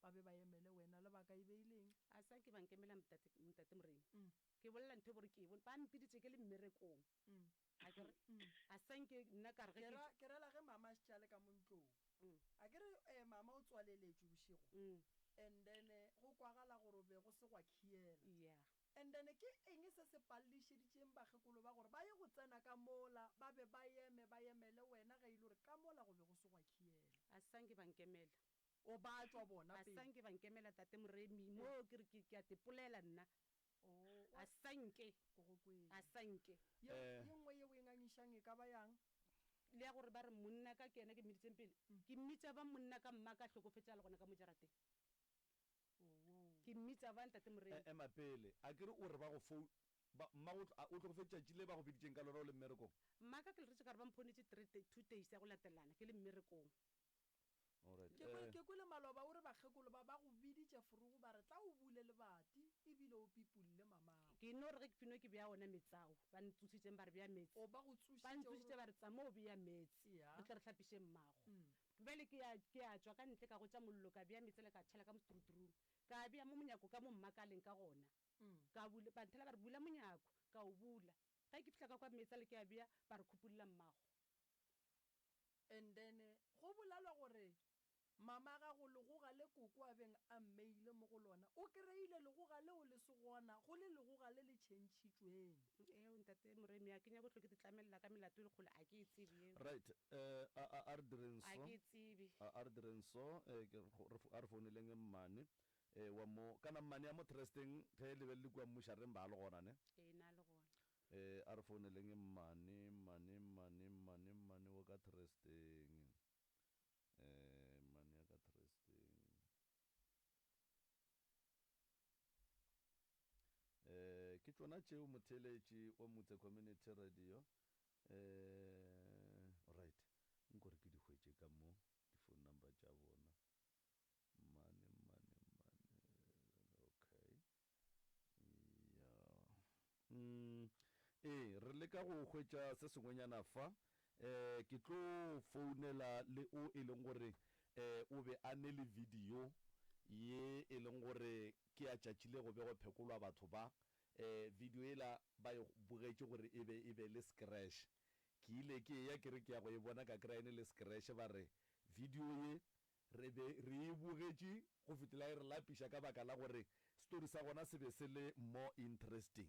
ba be ba emele wena? Lebaka e be e le eng? A sa ke ba nkemela Ntate, Ntate Moremi. Ke bolela ntho e bore ke e bone. Ba mpiditše ke le mmerekong. A ke re, a sa nke nna ka re ge Ke ke ra, ke rela ge mama a šetše a le ka mo ntlong. A ke re eh, mama o tswaleletšwe bošego. And then go kwagala gore be go se gwa khiela. Yeah. And then ke eng se se pallišeditšeng bakgekolo ba gore ba ye go tsena ka mola, ba be ba eme, ba emele wena ge e le gore ka mola go be go se gwa khiela? A sa nke ba nkemela. O ba tšwa bona A pele. sa nke ba nkemela Tate Moremi, mo ke re ke, ke a te polela nna. Oh, A sa nke. Ke go kwele. A sa nke. Ye, Eh. ye nngwe yeo e ngangišang e ka ba yang? Le ya gore ba re monna ka ke yena ke mmiditseng pele. Ke mmitša ba monna ka mma ka hlokofetše a le gona ka mo jarateng. Oh. Ke mmitša ba Ntate Moremi. E, ema pele. A ke re o re ba go fou, ba, mmago o tlo, a o hlokofetše tšatši le ba go biditšeng ka lona o le mmerekong? Mmaka ke le retše ka re ba mphonetše three, two days ya go latelana ke le mmerekong. Alright, Ke kwe, eh. ke kwele maloba o re bakgekolo ba ba go biditše forogo ba re tla o bule lebati ebile o pipulle mamago. Ke no re ge ke finwe ke bea ona meetse ao ba ntsositšeng ba re bea meetse. O ba go Ba tsošitše o ntsositše re. ba re tsama o bea meetse Ya. re tle re hlapiše mmago. Bjale ke ya, ke ya tšwa ka ntle ka gotša mollo ka bea meetse le ka tšhela ka mo seturuturung. Ka bea mo monyako ka mo mma ka leng ka gona. Ka bula, ba nthela ba re bula monyako, ka o bula. Ge ke fihla ka kwa meetse ale ke a bea ba re khupulla mmago. And then go bolelwa gore mama gago legoga le koko a beng a mmeile mo go lona, o kreile legoga leo le se gona, go le legoga le le tšhentšhitšweng. Eo Ntate Moremi, a ke nyake go hlo ke te tlamelela ka melato e lekgolo, a ke e tsebe yeo. Right, eh, a, a, a re direng A so. ke e tsebe. A, a re direng so, eh, ke, re, a re founeleng mmane, eh, wa mo, kana mmane ya mo Tresteng, ge le be le le kua mmušareng ba le gona, ne? Ee, na le gona. Eh, a re founeleng mmane, mmane, mmane, mmane, mmane wa ka Tresteng. Eh, mmane ya ka Tresteng. Eh, ke tšona tšeo motheeletši wa Mutse Community Radio. Eh, right. Nko re ke di hwetše ka mo, di-phone number tša bona. Mmane, mmane, mmane. Okay. Ya. Mm, ee, re leka go hwetša se sengwenyana fa. Eh, ke tlo founela le o e leng gore eh, o be a ne le video ye e leng gore ke ya tšatši le go be go phekolwa batho ba. Eh, video yela ba e bogetše gore e be e be le scratch. Ke ile ke eya ke re ke ya go e bona ka kry-a e ne le scratch ba re video ye Re be re e bogetše go fihlela e re lapiša ka baka la gore story sa gona se be se le more interesting.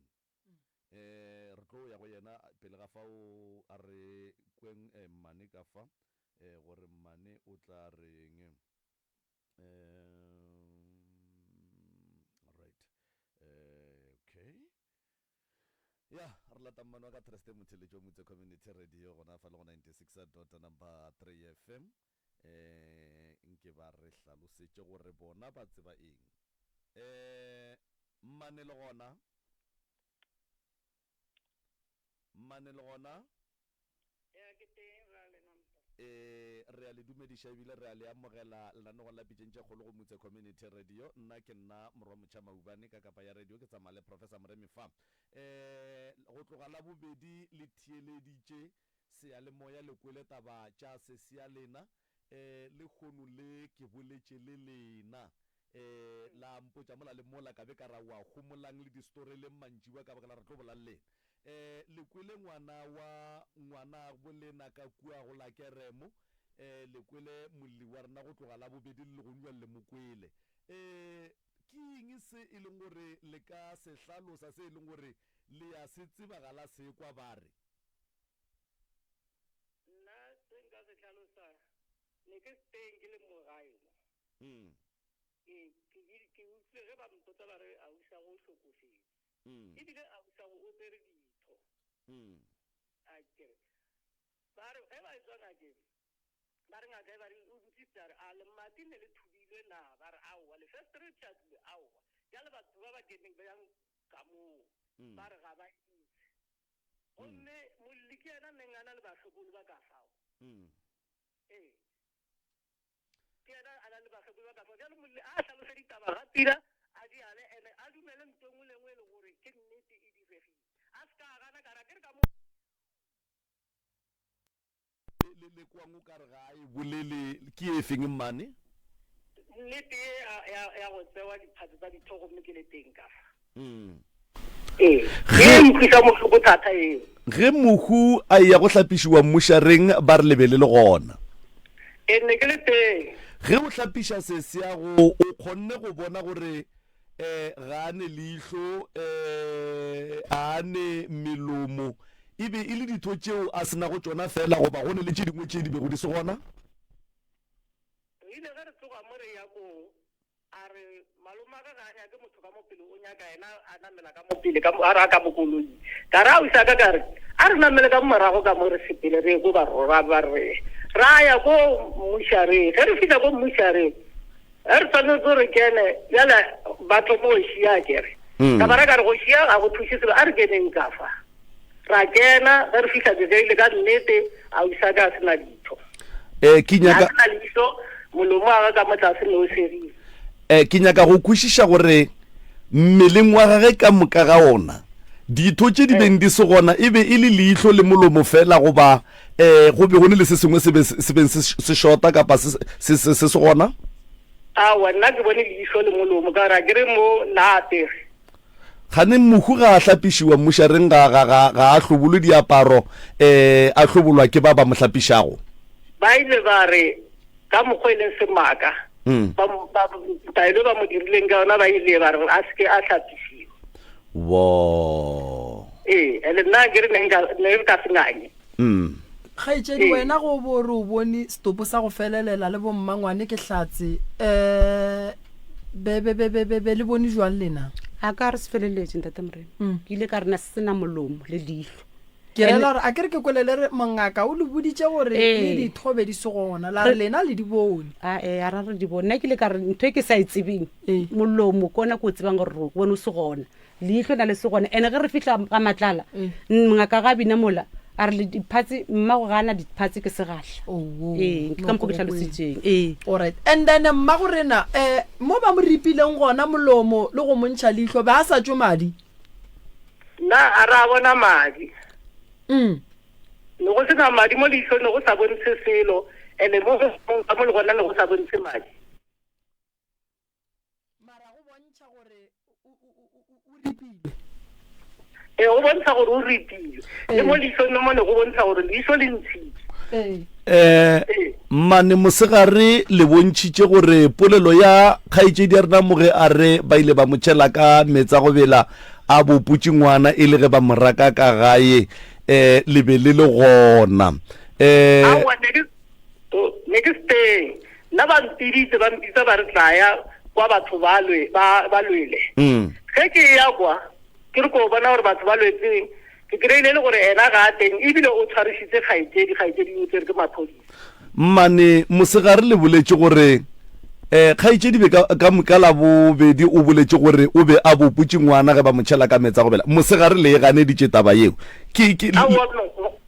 Eh, re tlo ya go yena pele ga fao a re kweng eh, mmane ka fa eh, gore mmane o tla reng. Eh, right. Eh, okay. Ya, re lata mmane wa ka Treste Motheletši wa Mutse Community Radio gona fa le go 96 dot number 3 FM. Eh, nke ba re hlalosetše gore bona ba tseba eng. Eh, mmane le gona? Mmane le gona? Ya, ke teng ra lena mpa. Ee, re a le dumediša ebile re a le amogela lenanegong la Pitšeng tše Kgolo go Mutse Community Radio. Nna ke nna Morwa Motšha Maubane ka kapa ya radio ke tsamaya le Professor Moremi fa. Ee, go tloga Labobedi le theeleditše seyalemoya le kwele taba tša sesi ya lena. Ee, lehono le ke boletše le lena. Ee, la mpotša mola le mola ka be ka ra wa homolang le distoreleng mantšiboa ka baka la re tlo bola le lena. Ee, le kwele ngwana wa ngwanabo lena ka kua go la Keremo. Ee, le kwele molli wa rena go tloga Labobedi le legono bjale le mo kwele. Ee, ke eng se e leng gore le ka se hlalosa se e leng gore le ya se tseba ga la se kwa ba re? Nna se nka se hlalosa, ne ke se teng ke le mo gae mo. Ee, ke, ke utlwile ge ba mpotsa ba re ausago o hlokofetše. Ebile ausago o tsere ditho. A ke re, ba re ge ba etšwa ngakeng, ba re ngaka e ba re o botšisitse a re, a lemati ne le thubilwe na? Ba re aowa. Lefestere le pšhatlilwe? Aowa. Bjale batho ba ba keneng bjang ka moo? Ba re ga ba itse. Gomme molli ke yena neng a na le bahlokolo ba ka fao. Ee. Ke yena a na le bakgekolo ba ka fa. Bjale molli a hlalose ditaba ga pila, a di ale, ene a dumele ntho e nngwe le e nngwe e le gore ke nnete e diregile. A se ka a gana ka re, a ke re ka mo. le le kwang o ka re ga a e bolele ke e feng mmane? Nnete ye ya, ya, ya go tsewa diphatse tsa ditho gomme ke le teng ka fa. Ee, Ge, e nkwisa bohloko thata eo. Ge mohu a eya go hlapišiwa mmušareng ba re le be le le gona. Ee, ne ke le teng. Ge o hlapiša sesiago o kgonne go bona gore um ga a ne leihlo, um a a ne melomo, e be e le ditho tšeo a se nago tšona feela goba go ne le tše dingwe tše di bego di se gona? Re ile ge re tloga mo re eya koo, a re malomagwe ga a nyake motho ka mo pele, o nyaka yena a namela ka mo pele, ka mo, a re a ka mo koloing. Ka re ausi a ka ka re, a re namele ka mo morago ka mo re sepele re ye ko ba rora ba re. Ra ya ko mmušareng, ge re fihla ko mmušareng, Ge re swanetše re kene, bjale ba thoma go šia, ke re. Ka ba ra ka re go šia ga go thuše selo, a re keneng ka fa. Ra kena, ge re fihla ke beile ka nnete, ausi a ka a se na ditho. Eh, ke nyaka. A se na leihlo, molomo wa gagwe ka mo tlase ne o segile. Eh, ke nyaka go kwešiša gore mmeleng wa gage ka moka ga ona, ditho tše di beng di se gona e be e le leihlo le molomo fela goba um go be go ne le se sengwe se be se beng se se shota kapa se se se se se gona? Aowa, nna ke bone leihlo le molomo, ka gore a ke re mo na a apere. Kgane mohu ga a hlapišiwa mmušareng ga ga ga ga a hlobolwe diaparo um a hlobolwa ke ba ba mo hlapišago? Ba ile ba re ka mokgwa e leng semaka, ba ba taelo e ba mo dirileng ka yona ba ile ba re a se ke a hlapišiwa. Wo. Ee, and nna ke re ne nka ne re ka se nganye. Mm. Kgaetšedi Ee. wena go bo re o bone setopo sa go felelela le bommangwane ke hlatse um be be be be be be le bone jwang lena? A ka re se feleletše ntate Morena. Mm. Ke ile ka re na se na molomo le leihlo. Ke And rela gore a ke re ke kwele le re mongaka o le boditše gore le Ee. ditho be di se gona la re Re lena le di bone. A e a ra re di bone. Nna ke ile ka re ntho e ke sa e tsebeng Ee. molomo ke ona ke o tsebang gore re o bone o se gona. Leihlo na le se gona. Ene ge re fihla ga Matlala, Ee. ngaka ga bina mola a re le diphatse mmago ga a na diphatse ke segahla. Oh, Ee, ke no ka mokgo ke ke go kwele. hlalositšeng. Ee. Alright. And then mmago rena eh mo ba mo ripileng gona molomo le go mo ntšha leihlo be a sa tšwe madi? Nna a re a bona madi. Mm. Ne go se na madi mo leihlong, ne go sa bontshe selo, and-e mo ka mo le gona ne go sa bontshe madi. Mara go bontšha gore o, o, o, o, o ripilwe. Ee, go bontsha gore o ripilwe. Le Ee. mo leihlong le mo ne go bontsha gore leihlo le ntshitše. Ee. Eh, Ee. mane mosegare le bontšhitše gore polelo ya kgaetšedi ya rena moge a re ba ile ba mo tšhela ka meetse a go bela a boputše ngwana e le ge ba mo raka ka gae eh le be le le gona eh Aowa, ne ke oh, ne ke se teng. Nna ba mpiditse, ba mpitsa ba re tlaya kwa batho ba lwe, ba, ba lwele. mm. Ge ke eya kwa, ke re ko bona gore batho ba lwetseng, ke kry-ile e le gore ena ga a teng ebile o tshwarisitse kgaetšedi, kgaetšedi o tsere ke maphodisa. Mmane mosegare le boletše gore eh kgaetšedi be ka ka ka Labobedi o boletše gore o be a bopotše ngwana ge ba mo tšhela ka meetse a go bela. Mosegare le e ganeditše taba yeo. Ke ke Aowa,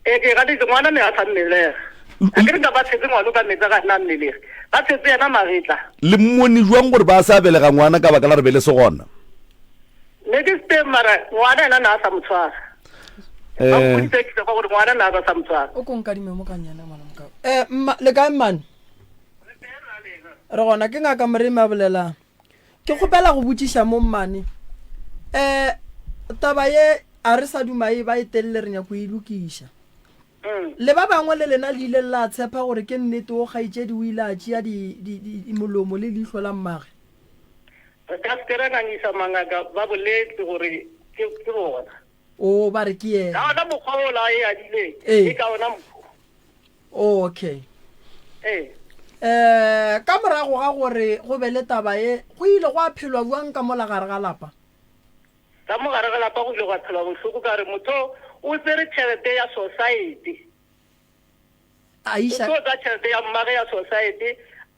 ee ke e ganeditše, ngwana ne a sa mmelega. A ke re ka ba tshetse ngwana ka meetse ga na mmelege. Ba tshetse yena magetla. Le mmone jwang gore ba sa belega ngwana ka baka la re be le se gona? Ne ke se teng mara ngwana yena ne a sa mo tshwara. Ba Eh. mpoditse ke kwa gore ngwana ne a sa mo tshwara. O ko nkadime mo ka nyana ngwana mokao. Eh mma le kae mmane? Re gona ke ngaka Moremi a bolelang. Ke kgopela go botšiša mo mmane. Eh taba ye a re sa duma e ba e telele re nyako e lokiša. Le ba bangwe le lena le ile la tshepa gore ke nnete o kgaetšedi o ile a tšea di, di, di, molomo le leihlo la mmage? Re ka se ke ra ngangisa mangaka ba boletse gore ke, ke bona. Oo, ba re ke yena. Ka ona mokgwa ola a e adileng, Ee. ke ka ona mokgwa. Oh, okay. Ee. Eh, ka morago ga gore go be le taba ye, go ile gwa phelwa bjang ka mola gare ga lapa? Ka mo gare ga lapa go ile gwa phelwa bohloko ka gore motho o tsere tšhelete ya sosaete. A iša. O tlo tsaya tšhelete ya mmage ya sosaete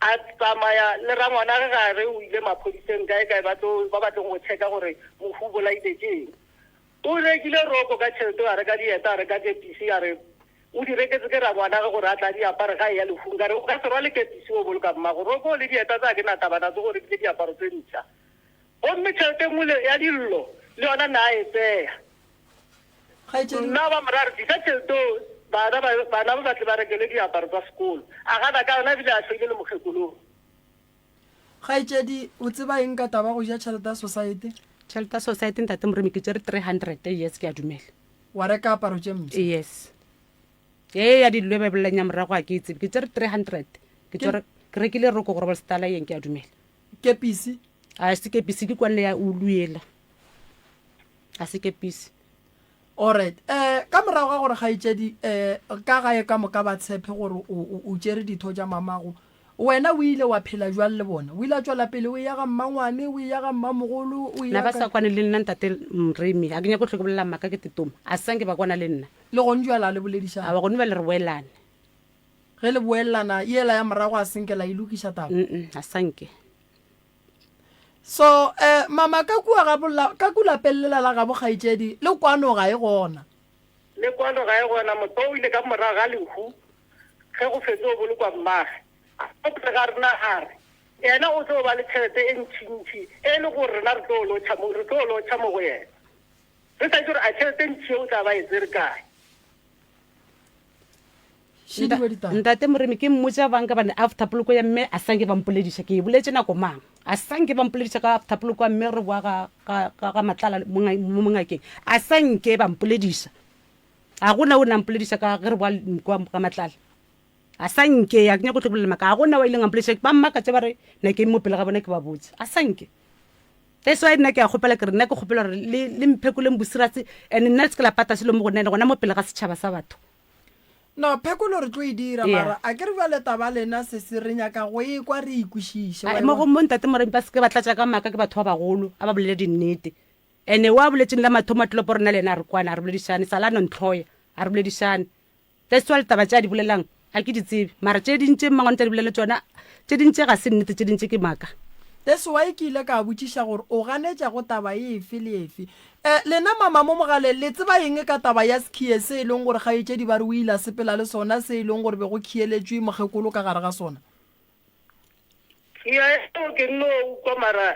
a tsamaya le rangwanage gare o ile maphodiseng kae kae ba tlo ba batlong go checka gore mohu o bolaile ke eng. O rekile roko ka tšhelete a reka dieta a reka kepisi a re o di reketse ke rangwanage gore a tla di apare ga eya lehung ka re o ka se rwale kepisi o boloka mmago roko le dieta tsa ke na taba natso gore ke diaparo tse mpsha. Gomme tšhelete nngwe le ya dillo le yona na e tseya. Kgaetšedi. Nna ba mo ra re, Tlisa tšhelete o. Bana ba, bana ba ba tle ba rekelwe diaparo tsa sekolo. A gana ka yona ebile a hloile le mokgekolong. Kgaetšedi, o tseba eng ka taba ya go ja tšhelete ya sosaete? Tšhelete ya sosaete, Ntate Moremi, ke tšere 300, yes, ke a dumela. Wa reka aparo tše mpsha? Yes. Ye ya dillo e ba e bolelang ya morago ga ke e tsebe. Ke tšere 300. Ke tšere, ke rekile roko go robala setala yeng, ke a dumela. Kepisi? A se kepisi, ke kwanne ya ulu yela. A se kepisi. Alright. Eh, ka morago ga gore kgaetšedi eh, ka gae ka moka ba tshepe gore o, o, o tšere ditho tša mamago, wena o ile wa phela bjang le bona? O ile a tšwela pele o eya ga mmangwane, o eya ga mmamogolo, o Na eya ba kae? sa kwane le nna ntate Mremi, ga ke nyake go hlwe ke bolela maaka ke tetoma. A sa nke ba kwana le nna. Le gone bjale a le boledišane? Aowa, gone bjale re boelane. Ge le boelelana, yela ya morago a se nke la e lokiša taba? Mm-mm, a sa nke. So, eh, mama, ka kua ga bola, ka ku lapeng lela la gabo kgaetšedi, le kwano ga e gona. Le kwano ga e gona. Motho o ile ka morago ga lehu, ge go fetše go bolokwa mmage, a tla pele ga rena a re, yena o tlo ba le tšhelete e ntšintši, e le gore rena re tlo lotšha mo, re tlo lotšha mo go yena. Re sa itse gore a tšhelete e ntši ye o tla ba e tsere kae. Ntate Moremi ke mmotša bang ka bane after poloko ya mme a sanke ba mpolediša ke e boletše nako mang a sanke ba mpolediša ka after poloko ya mme re boa ga ga ga ga matlala mo mongakeng a sanke ba mpolediša a gona o na mpolediša ka ge re boa kwa ga matlala a sanke a ke nyako tlo bolela maka a gona wa ileng a mpolediša ba mmakatše ba re na ke mo pele ga bona ke ba botse a sanke That's why nna ke a kgopela ke re nna ke kgopela gore le le mphekoleng bosirase and nna le se ke la pata selo mo go nna and gona mo pele ga setšhaba sa batho. No, phekolo re tlo e dira, Yeah. mara a ke re bjale taba lena sesi re nyaka go e kwa re e kwešiše, Ai, wa e mo go bona? mo ntate Moremi ba se ke ba tlatša ka maaka ke batho ba bagolo a ba bolele dinnete. And wa boletseng la mathomo a tlopo rena le yena a re kwane a re boledišane sala a no ntlhoya a re boledišane. That's why ditaba tše a di bolelang ga ke di tsebe mara tše ding tše mmangwane tša di bolela tšona tše ding tše ga se nnete tše ding tše ke maaka. That's why ke ile ka botšiša gore o ganetša go taba efe le efe. Eh, lena mama mo mogaleng le tseba eng ka taba ya sekhiye se e leng gore kgaetšedi ba re o ile a sepela le sona se e leng gore be go khieletšwe mokgekolo ka gare ga sona? Khiya eo ke nno ukwa mara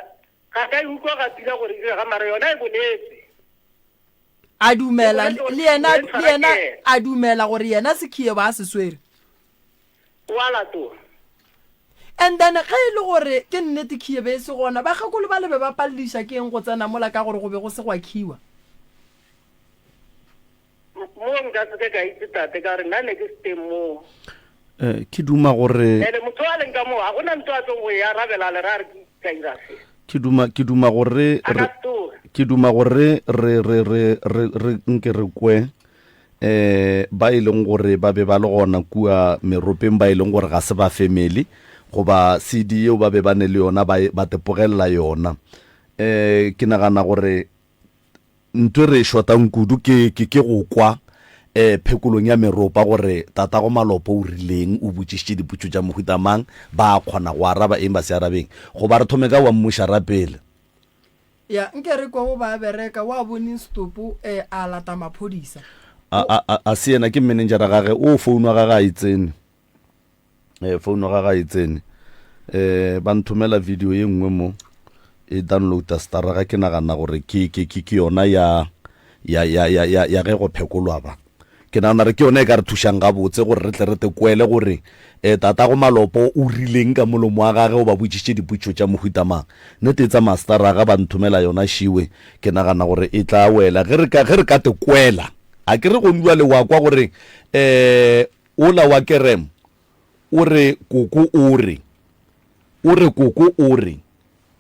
ga ka e utlwa ga pila gore e direga mara yona e boletse. A dumela, le yena, le yena a dumela gore yena sekhiye ba se swere. O a latola. And then ge e le gore ke nnete khiye be e se gona, bakgekolo ba le be ba palediša ke eng go tsena mola ka gore go be go se gwa khiwa? Moo nka se ke ka itse tate ka gore nna ne ke se teng moo. Eh, ke duma gore. Ene motho a leng ka moo ga gona ntho a tlong go e arabela a le ra re ke ka ira se. Ke duma ke duma gore A re ka se tsoge. ke duma gore re re re re re nke re kwe eh ba e leng gore ba be ba le gona kua meropeng ba e leng gore ga se ba family goba CD yeo ba be ba ne le yona ba e- ba tepogelela yona. Eh ke nagana gore Ntho e re e shotang kudu ke, ke, ke go kwa eh, phekolong ya meropa gore tatago Malopo o rileng, o botšišitše dipotšo tša mohuta mang, ba a kgona go araba eng ba se arabeng. Goba re thome ka wa mmušara pele. Ya, nke re kwe o ba a bereka, wa boneng setopo eh, a lata maphodisa. A, a, a, a se yena, ke manager gage, o founu ya gage a e tsene. Eh, founu ga ga e tsene. Eh, ba nthomela video ye nngwe mo e downloada staraga ke nagana gore ke ke ke ke yona ya ya ya ya ya ya ge go phekolwa ba. Ke nagana re ke yona e ka re thušang gabotse gore re tle re te kwele gore eh tatago Malopo o rileng ka molomo wa gage o ba botšišitše dipotšišo tša mohuta mang. Nnete e tsamaya staraga ba nthomela yona šiwe ke nagana gore e tla wela ge re ka ge re ka te kwela. A ke re gone bjale wa kwa gore eh Ola wa Kerem o re koko o re, o re koko o re,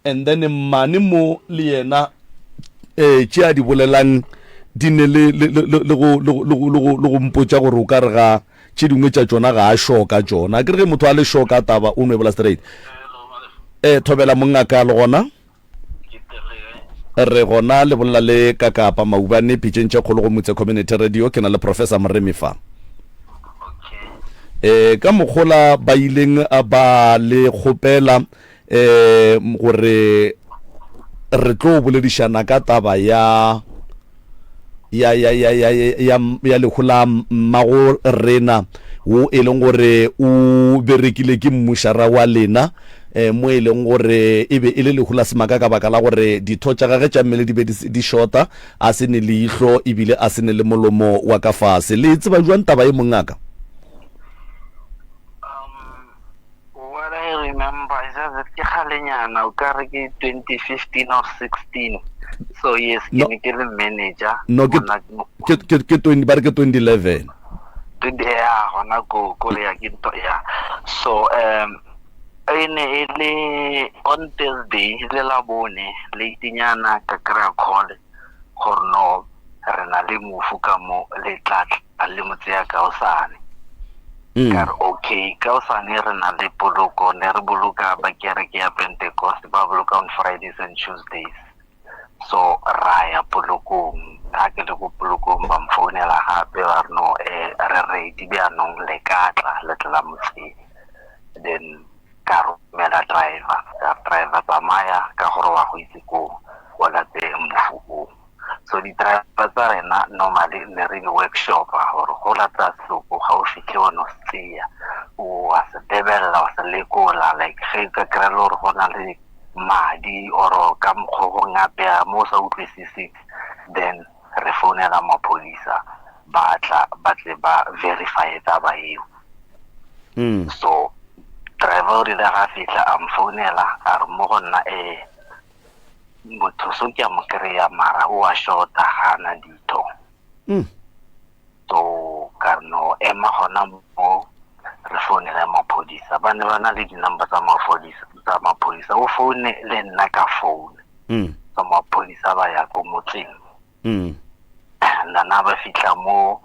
and then mmane mo le yena eh tše a di bolelang di ne le le le le go le go le go le go le go mpotša gore o ka re ga tše dingwe tša tšona ga a sure ka tšona. Akere ge motho a le sure ka taba o no e bola straight. Eh thobela mongaka le gona? Re gona le bolela le Kakapa Maubane pitšeng tše kgolo go Mutse Community Radio. Ke na le Professor Moremi fa. E, ka mokgola ba ileng ba le kgopela e, gore re tlo boledišana ka taba ya ya ya ya ya ya ya lehu la mmago rena wo e leng gore o berekile ke mmušara wa lena. um mo e leng gore e be e le lehu la semaka ka baka la gore ditho tša gage tša mmele di be di šota, a se ne leihlo ebile a se ne le molomo wa ka fase. Le e tseba bjang taba ye, mongaka? Um, what I remember is just that ke kgalenyana o ka re ke 2015 or 16 so yes ke ne ke le manager no ke ke ke ke 20 ba re ke 2011 20 ya gona ko ko le ya ke nto ya so um E ne e le on Thursday le Labone late-nyana ka kry-a call gore no re na le mofu ka mo le tla tla le mo tseya kaosane. Ka re okay kaosane re na le poloko ne re boloka ba kereke ya Pentecost ba boloka on Fridays and Tuesdays. So ra ya polokong ga ke le ko polokong ba mfounela gape ba re no eh, re ready bjanong le ka tla le tla la mo tseya. Then ka romela driver, ka re driver tsamaya ka gore wa go itse ko o late mofu o. So di-driver tsa rena normally ne re di-workshopa gore go lata setopo ga o fitlhe wa no se tseya o wa se lebelela wa se lekola like ge ka kry-a le gore go na le madi or ka mokgwa go ngapea mo o sa utlwisiseng then re founela maphodisa ba tla ba tle ba verify taba eo. Mm. So driver o rile ga fihla a mfounela a re mo go nna eh motho so ke a mo kry-a mara o a shota ga a na ditho. Mm. So ka re no ema gona mo re founele maphodisa ba ne ba na le di-number tsa maphodisa tsa maphodisa o foune le nna ka phone Mm. so maphodisa ba ya ko motseng Mm. nana ba fitlha mo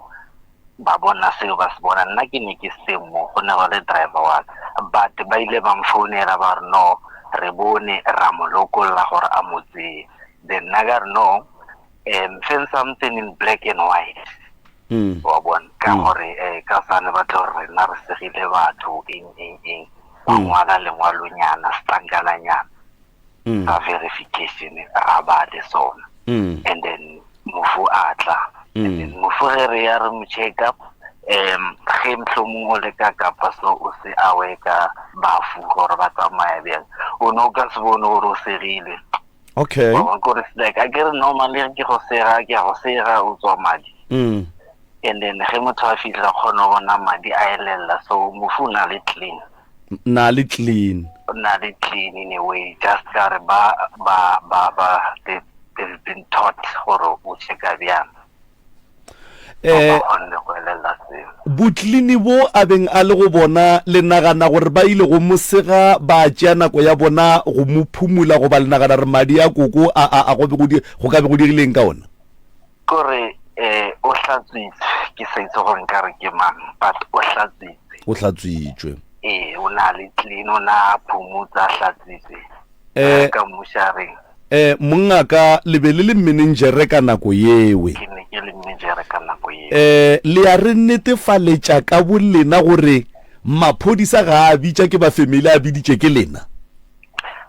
ba bona seo ba se bona nna ke ne ke se mo go ne go le driver wa ka but ba ile ba mfounela ba re no re bone ra mo lokolla gore a mo tseye then nna ka re no um send something in black and white Mm. wa bona ka Mm. gore um ka sane ba tlo re rena re segile batho eng eng eng ba Mm. ngwala lengwalonyana setlankananyana Mm. sa verification ra ba le sona Mm. and then mofu a tla and Mm. then mofu ge re ya re mo check up um ge mohlomong o le ka kapa so o se awe ka bafu gore ba tsamaya bjang o ne o ka se bone gore o segilwe Okay. Wa bona, kore like a ke re normally ke go sega ke a go sega o tswa madi Mm. and then ge motho a fitlha kgone go bona madi a elela so mofu o na le clean Na le clean. O na le clean in a way just ka re ba ba ba ba they, they've been taught gore o checka bjang Eh, botlini bo a beng a le go bona, le nagana gore ba ile go mo sega ba tšea nako ya bona go mo phumula goba le nagana gore madi a koko a, a, a go be go di, go ka be go dirile eng ka ona? Kore eh, o hlatswitswe, ke sa itse gore nka re ke mang, but o hlatswitswe. O hlatswitšwe. Ee, o na le clean, o na phumutsa a hlatswitswe. Eh, Ka mmušareng. Eh, mongaka, le be le le mmenenjere ka nako yewe. Ke ne ke le mmenejere ka nako yeo. Eh, le a re netefaletša ka bolena gore maphodisa ga a bitša ke ba family, a biditše ke lena?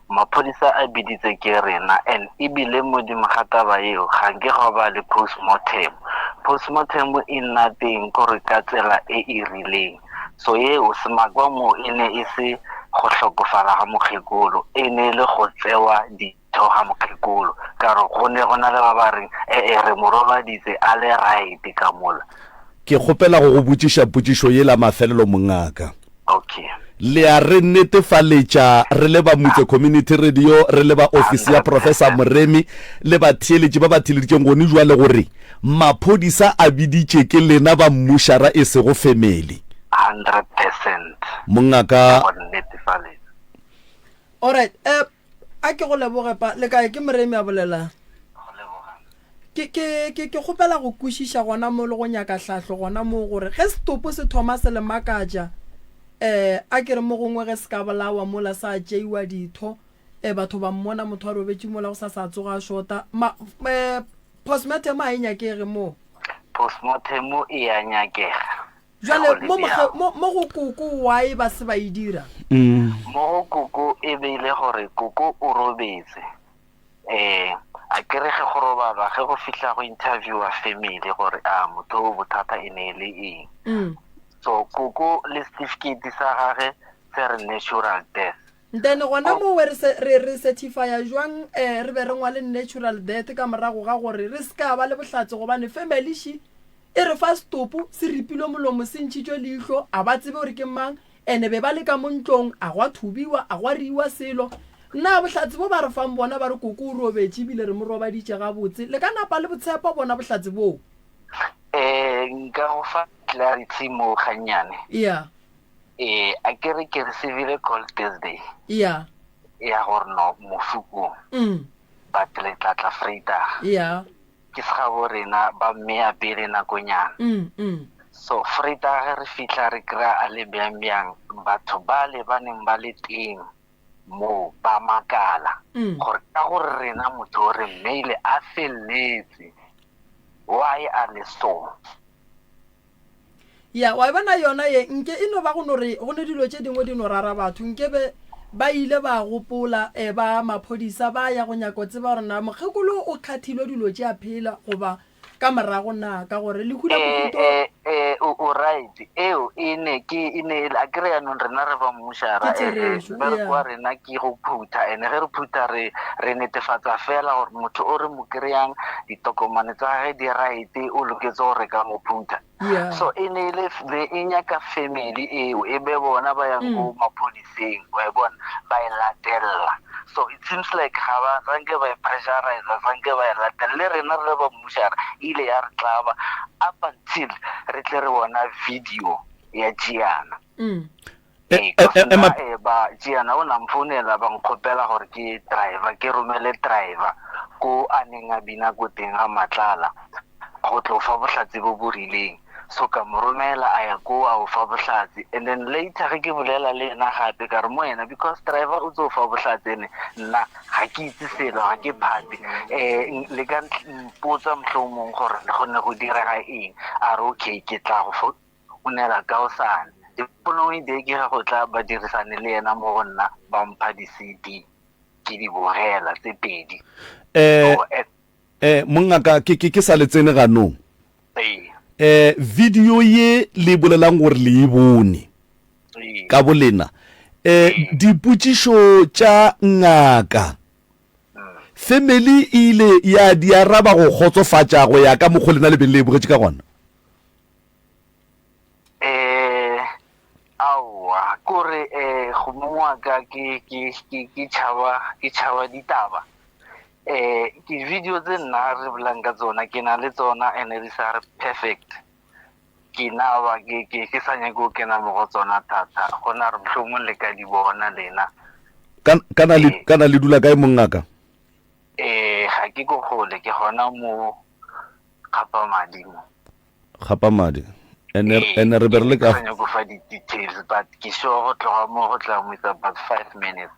Maphodisa a biditse ke rena and ebile modimo ga taba yeo ga nke gwa ba le postmortem. Postmortem e nna teng kore ka tsela e e rileng. So yeo semakwa mo e ne e se go hlokofala ga mokgekolo, e ne e le go tsewa ditho ga mokgekolo. Ka gore go ne go na le ba ba reng, E-e, re mo robaditse a le right ka mola. Ke kgopela go go botšiša potšišo ye la mafelelo, mongaka. Okay. Le a re netefaletša re le ba Mutse Community Radio, re le ba ofisi ya Professor Moremi le batheeletši ba ba theeleditšeng gone bjale gore maphodisa a biditše ke lena ba mmušara e sego family. 100%. Mongaka. Ke go netefaletša. Alright, eh, a ke go leboge pa, le kae? Ke Moremi a bolelang. Ke, ke, ke, ke kgopela go kwešiša gona mo le go nyaka hlahlo gona mo gore ge setopo se thoma se le makatša, eh, a ke re mo gongwe ge se ka bolawa mola sa tšeiwa ditho, eh, batho ba mmona motho a robetše mola go sa sa tsoga a šota, ma, eh, postmortem ga e nyakege mo. Postmortem e a nyakega. Bjale mo, mo, mo go koko why ba se ba e dira? Mo go koko e be e le gore koko o robetse. Ee, a ke re ge go robalwa, ge go fihla go interviewa family gore a motho o bothata e ne e le eng. Mm. So koko le certificate sa gage se re natural death. Then gona mowe re se, re, re certifya jwang eh, re be re ngwale natural death ka morago ga gore re se ka ba le bohlatse gobane family še e re fa setopo se ripilwe molomo se ntšhitšwe leihlo a ba tsebe gore ke mang ene be ba le ka mo ntlong a gwa thubiwa a gwa riwa selo na bohlatse bo ba re fang bona ba re koko o robetše ebile re mo robaditše gabotse le ka napa le botshepa bona bohlatse boo? Eh, nka go fa clarity mo gannyane. Yeah. Eh, a ke re ke receivile call Thursday. Yeah. Ya gore no mofu ko. Mm. But le tla tla Vrydag. Yeah. Ke segabo rena ba mmeya pele nakonyana. Mm, mm. So Vrydag ge re fihla re kry-a a le bjang bjang batho ba le ba neng ba le teng mo ba makala mm. gore ka gore rena motho o re mmeile a felletse why a le so. Ya, wa e bona yona ye, nke e no ba go no re go ne dilo tše dingwe di no rara batho, nke be ba ile ba gopola eh, ba maphodisa ba ya go nyaka go tseba gore na mokgekolo o kgathilwe dilo tše a phela goba ka morago na, ka gore lehu la Eh, Bohuto. eh, eh, o, o right. Eo e ne ke e ne e le- akere yanong rena re ba mmušara Ke eh, eh, therešo, mmereko yeah. wa rena ke go phutha ene ge re phutha re re netefatsa fela gore motho o re mo kry-ang ditokomane tsa gage di right o loketse gore re ka mo phutha Yeah. so e ne e le be e nyaka family eo e be bona ba yang ko Mm. maphodiseng wa e bona ba e latella so it seems like ga ba sanke ba e pressurize sanke ba e latella le rena re le ba mmušara e ile ya re tlaba up until re tle re bona video ya Gianna Mm. Eh, Ee, eh, cause eh, nna ema- eh, ba Gianna o na mfounela ba nkgopela gore ke driver ke romele driver ko a neng a bina ko teng ga Matlala go tlo fa bohlatse bo bo rileng. So ka mo romela a ya ko a o fa bohlatse and then later ge ke bolela le yena gape ka re mo yena because driver o tlo fa bohlatse ene nna ga ke itse selo ga ke phate um le ka mpotsa mohlomong gore go ne go direga eng a re okay ke tla go founela kaosane. The following day ke ge go tla badirisane le yena mo go nna ba mpha di-C_D ke di bogela tse pedi. Eh, So, eh, Eh, mongaka, ke, ke, ke sa le tsene ganong. Ee. Eh, video ye le bolelang gore le e bone Ee. ka bolena, eh, Ee. dipotšišo tša ngaka, family e ile ya di araba go kgotsofatša go ya ka mokgo lena le beng le e bogetše ka gona? Eh, aowa, kore eh, go mong wa ka ke, ke, ke, ke tšhaba, ke tšhaba ditaba. Eh, ke video tse nna re bolang ka tsona, ke na le tsona and di sa re perfect. Ke na ba ke, ke, ke sa nyake go kena mo go tsona thata, gona re mohlomong le ka di bona lena. Ka, kana le, Eh. kana le dula kae mongaka? Eh, ga ke ko gole, ke gona mo Kgapamadi mo. Kgapamadi. Ene, Ee, ene re be re le ke ka sa nyake go fa di-details, but ke sure go tloga mo go tla mo it's about 5 minutes.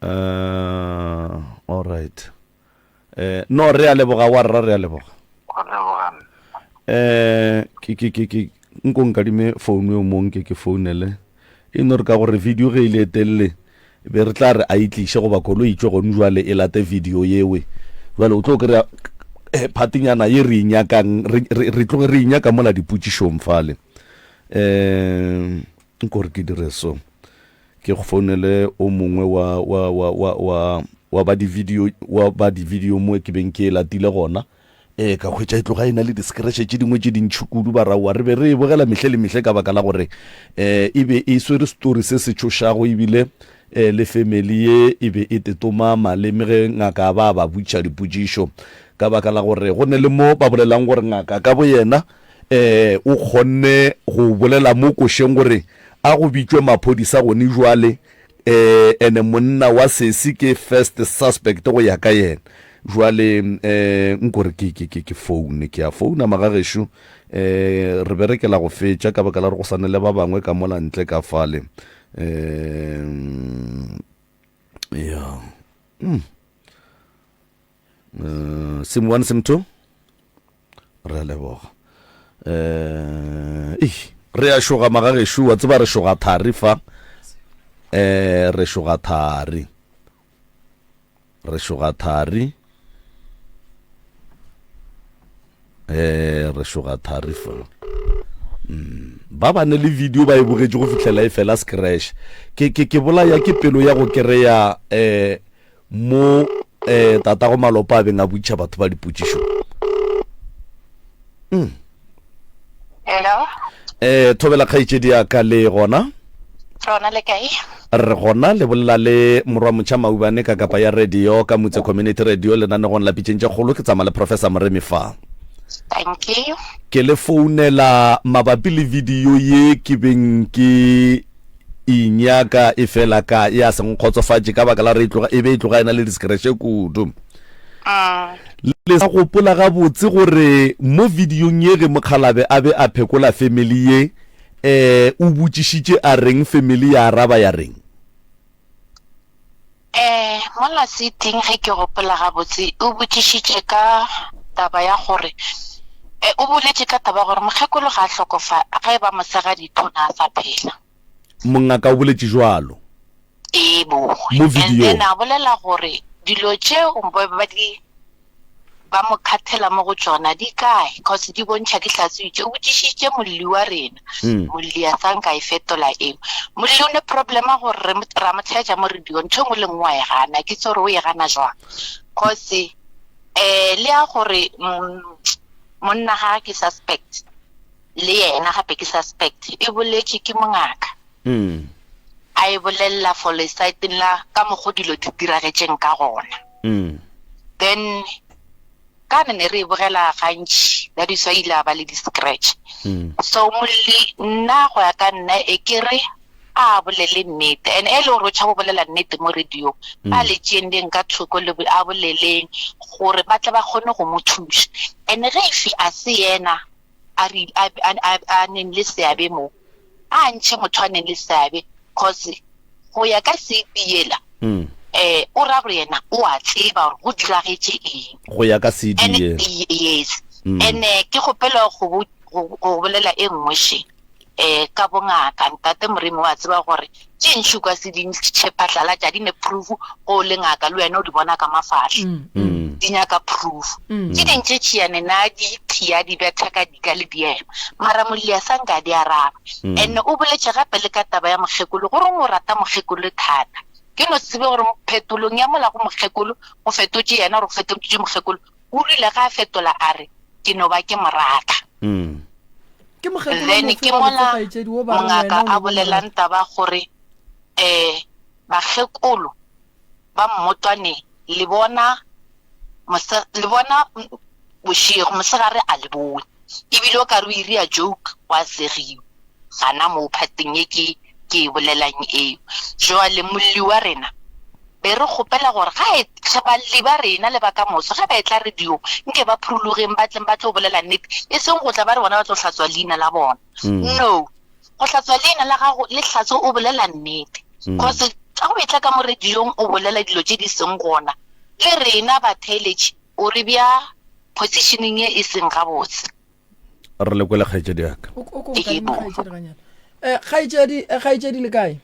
Uh, all right. Eh, no re a leboga wa rra re a leboga. Go leboga nna. Eh, ke ke ke ke nko nkadime phone yo mong ke ke founele. E no re ka gore video ge ile e telele be re tla re a itliše goba koloi e tšwe gone jwale e late video yewe. Jwale o tlo kry-a eh, phatinyana ye re e nyakang re re re tloge re e nyaka mola dipotšišong fale. Eh, nko re ke dire so. Ke go founele o mongwe wa, wa, wa, wa, wa, wa ba di-video, wa ba di-video mo ke beng ke e latile gona. Ee, ka hwetša e tloga e na le di-scratch tše dingwe tše dintši kudu, baraowa. Re be re e bogela mehle le mehle ka baka la gore um e be e swere story se se tšhošago ebile um le family ye e be e tetoma maleme ge ngaka a ba a ba botšiša dipotšišo ka baka la gore go ne le mo ba bolelang gore ngaka ka boyena um o kgonne go bolela mo košeng gore A go bitšwe maphodisa gone jwale eh ene monna wa sesi ke first suspect go ya ka yena. Jwale eh nko re ke ke ke ke phone ke a founa magagešo eh re berekela go fetša ka baka la gore go sane le ba bangwe ka mola ntle ka fale eh ya mm. Uh, sim 1 sim 2 re a leboga um re a šoga magagešo wa tseba re šoga thari fa um re šoga thari re šoga thari um re šoga thari fa. Ba ba ne le video ba e bogetše go fihlela e fela scratch. Ke ke ke bolaya ke pelo ya go kereya eh mo eh tatago malopa a beng a botšiša batho ba dipotšišo. Mm. Hello. Eh thobela kgaetšedi ya ka le gona. Rona le kae? Re gona le bolela le morwa motšha Maubane ka kapa ya radio ka Mutse Community Radio lenanegong la Pitšeng tše Kgolo ke tsamaya le Professor Moremi fa. Thank you. Ke le founela mabapi le video ye ke beng ke e nyaka efela ka ya se nkgotsofatše ka baka la gore e tloga e be e tloga e na le discreche kudu. Le sa gopola gabotse gore mo videong ye ge mokgalabe a be a phekola family ye eh o botšišitše a reng family ya araba ya reng? Eh, mola seating ge ke gopola gabotse o botšišitše ka taba ya gore eh, o boletše ka taba ya gore mokgekolo ga a hlokofa ge e ba mosegadi thona a sa phela. Mongaka o boletše jwalo. Ebo. Mo And videong. then a bolela gore dilo tšeo ba ba di ba mo khathela mo go tšona di kae cause di bontšha di hlatswitše. O botšišitše molli wa rena, molli a sa nka e fetola eo. Molli o ne problem ya gore re ra mo theetša mo radio ntho e nngwe le nngwe wa e gana, ke itse gore o e gana jwang cause um le ya gore monna ga ke suspect le yena gape ke suspect e boletše ke mongaka. A e bolelela for lesaeteng la ka mokgo dilo di diragetšeng ka gona. Then ka ne ne re e bogela gantši, that is why ile a ba le di-scratch. So molli nna go ya ka nna e ke re a bolele nnete, and e le gore o tšhaba go bolela nnete mo radio-ng, a le tšeeng ka thoko le a boleleng gore ba tle ba kgone go mo thuša. And ge if a se yena a re a, a, a, a neng le seabe mo, a ntšhe motho a neng le seabe, cause go ya ka CD yela, mm. eh, o ra gore yena o a tseba gore go diragetše eng. Go ya ka CD yela. Yes. Mm. And eh, ke kgopela go go bolela e nngwe še eh ka bongaka ntate Moremi wa tseba gore tše ntši kwa se di ntšhe phatlalatša di ne proof go le ngaka le wena o di bona ka mafahla mm. Mm. di nyaka proof mm. tše ding tše tšhiane na di thia di betha ka dika le diema mara molli a sa nka di araba and o boletše gape le ka taba ya mokgekolo gore o rata mokgekolo thata ke no tsebe gore phetolong ya mola go mokgekolo go fetotše yena gore go fetotše mokgekolo o rile ga a fetola a re ke no ba ke mo rata Ke mokgekolo Then mofe ke gabotse mola kgaetšedi wo ba reng mongaka wena o a no bo mo bolelang rata? taba gore um bakgekolo ba mmotwane le bona mose le bona bošego mosegare a le bone ebile o ka re o iria joke gwa segiwa gana moo phateng ye ke ke e bolelang eo. Jwale molli wa rena be re kgopela gore ga e tle balli ba rena le ba ka moso ge ba etla radiong nke ba phurulogeng ba tleng ba tlo bolela nnete e seng go tla ba re bona ba tlo hlatswa leina la bona. No, go hlatswa leina la gago le hlatswe o bolela nnete cause ga o etla ka mo radiong o bolela dilo tše di seng gona le rena batheeletši o re bea positioneng ye e seng gabotse. Re le kwele kgaetšedi ya ka. O o ko nkadime kgaetšedi ganyane. Eh, kgaetšedi, eh, kgaetšedi le kae?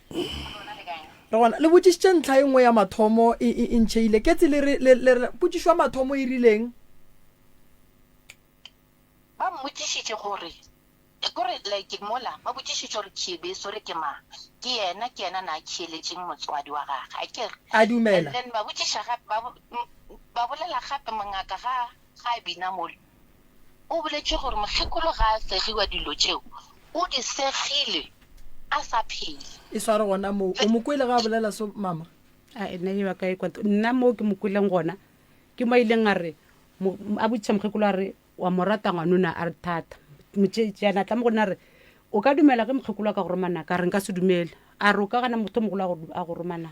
Re gona. Le botšišitše ntlha e nngwe ya mathomo e, e, e ntšheile. Ke tse le re, le, le re, potšišo ya mathomo e rileng? Ba mmotšišitše gore, kore like mola ba botšišitše gore Khiebeso re ke mang, ke yena, ke yena na khieletšeng motswadi wa gage, akere? A dumela. And then ba botšiša gape, ba, ba bolela gape mongaka ga, ga a bina mola, o boletše gore mokgekolo ga a segiwa dilo tšeo, o di segile a sa phela. E sware gona moo. O mo kwele ga a bolela so, mama? A nna ye ba ka e kwa. Nna moo ke mo kweleng gona, ke mo a ileng a re, a botšiša mokgekolo a re, wa mo rata ngwanona? A re thata. Motšeetšeana a tla mo go nna a re, o ka dumela ge mokgekolo a ka go roma na? Ka re nka se dumele. A re o ka gana motho mogolo a go roma na?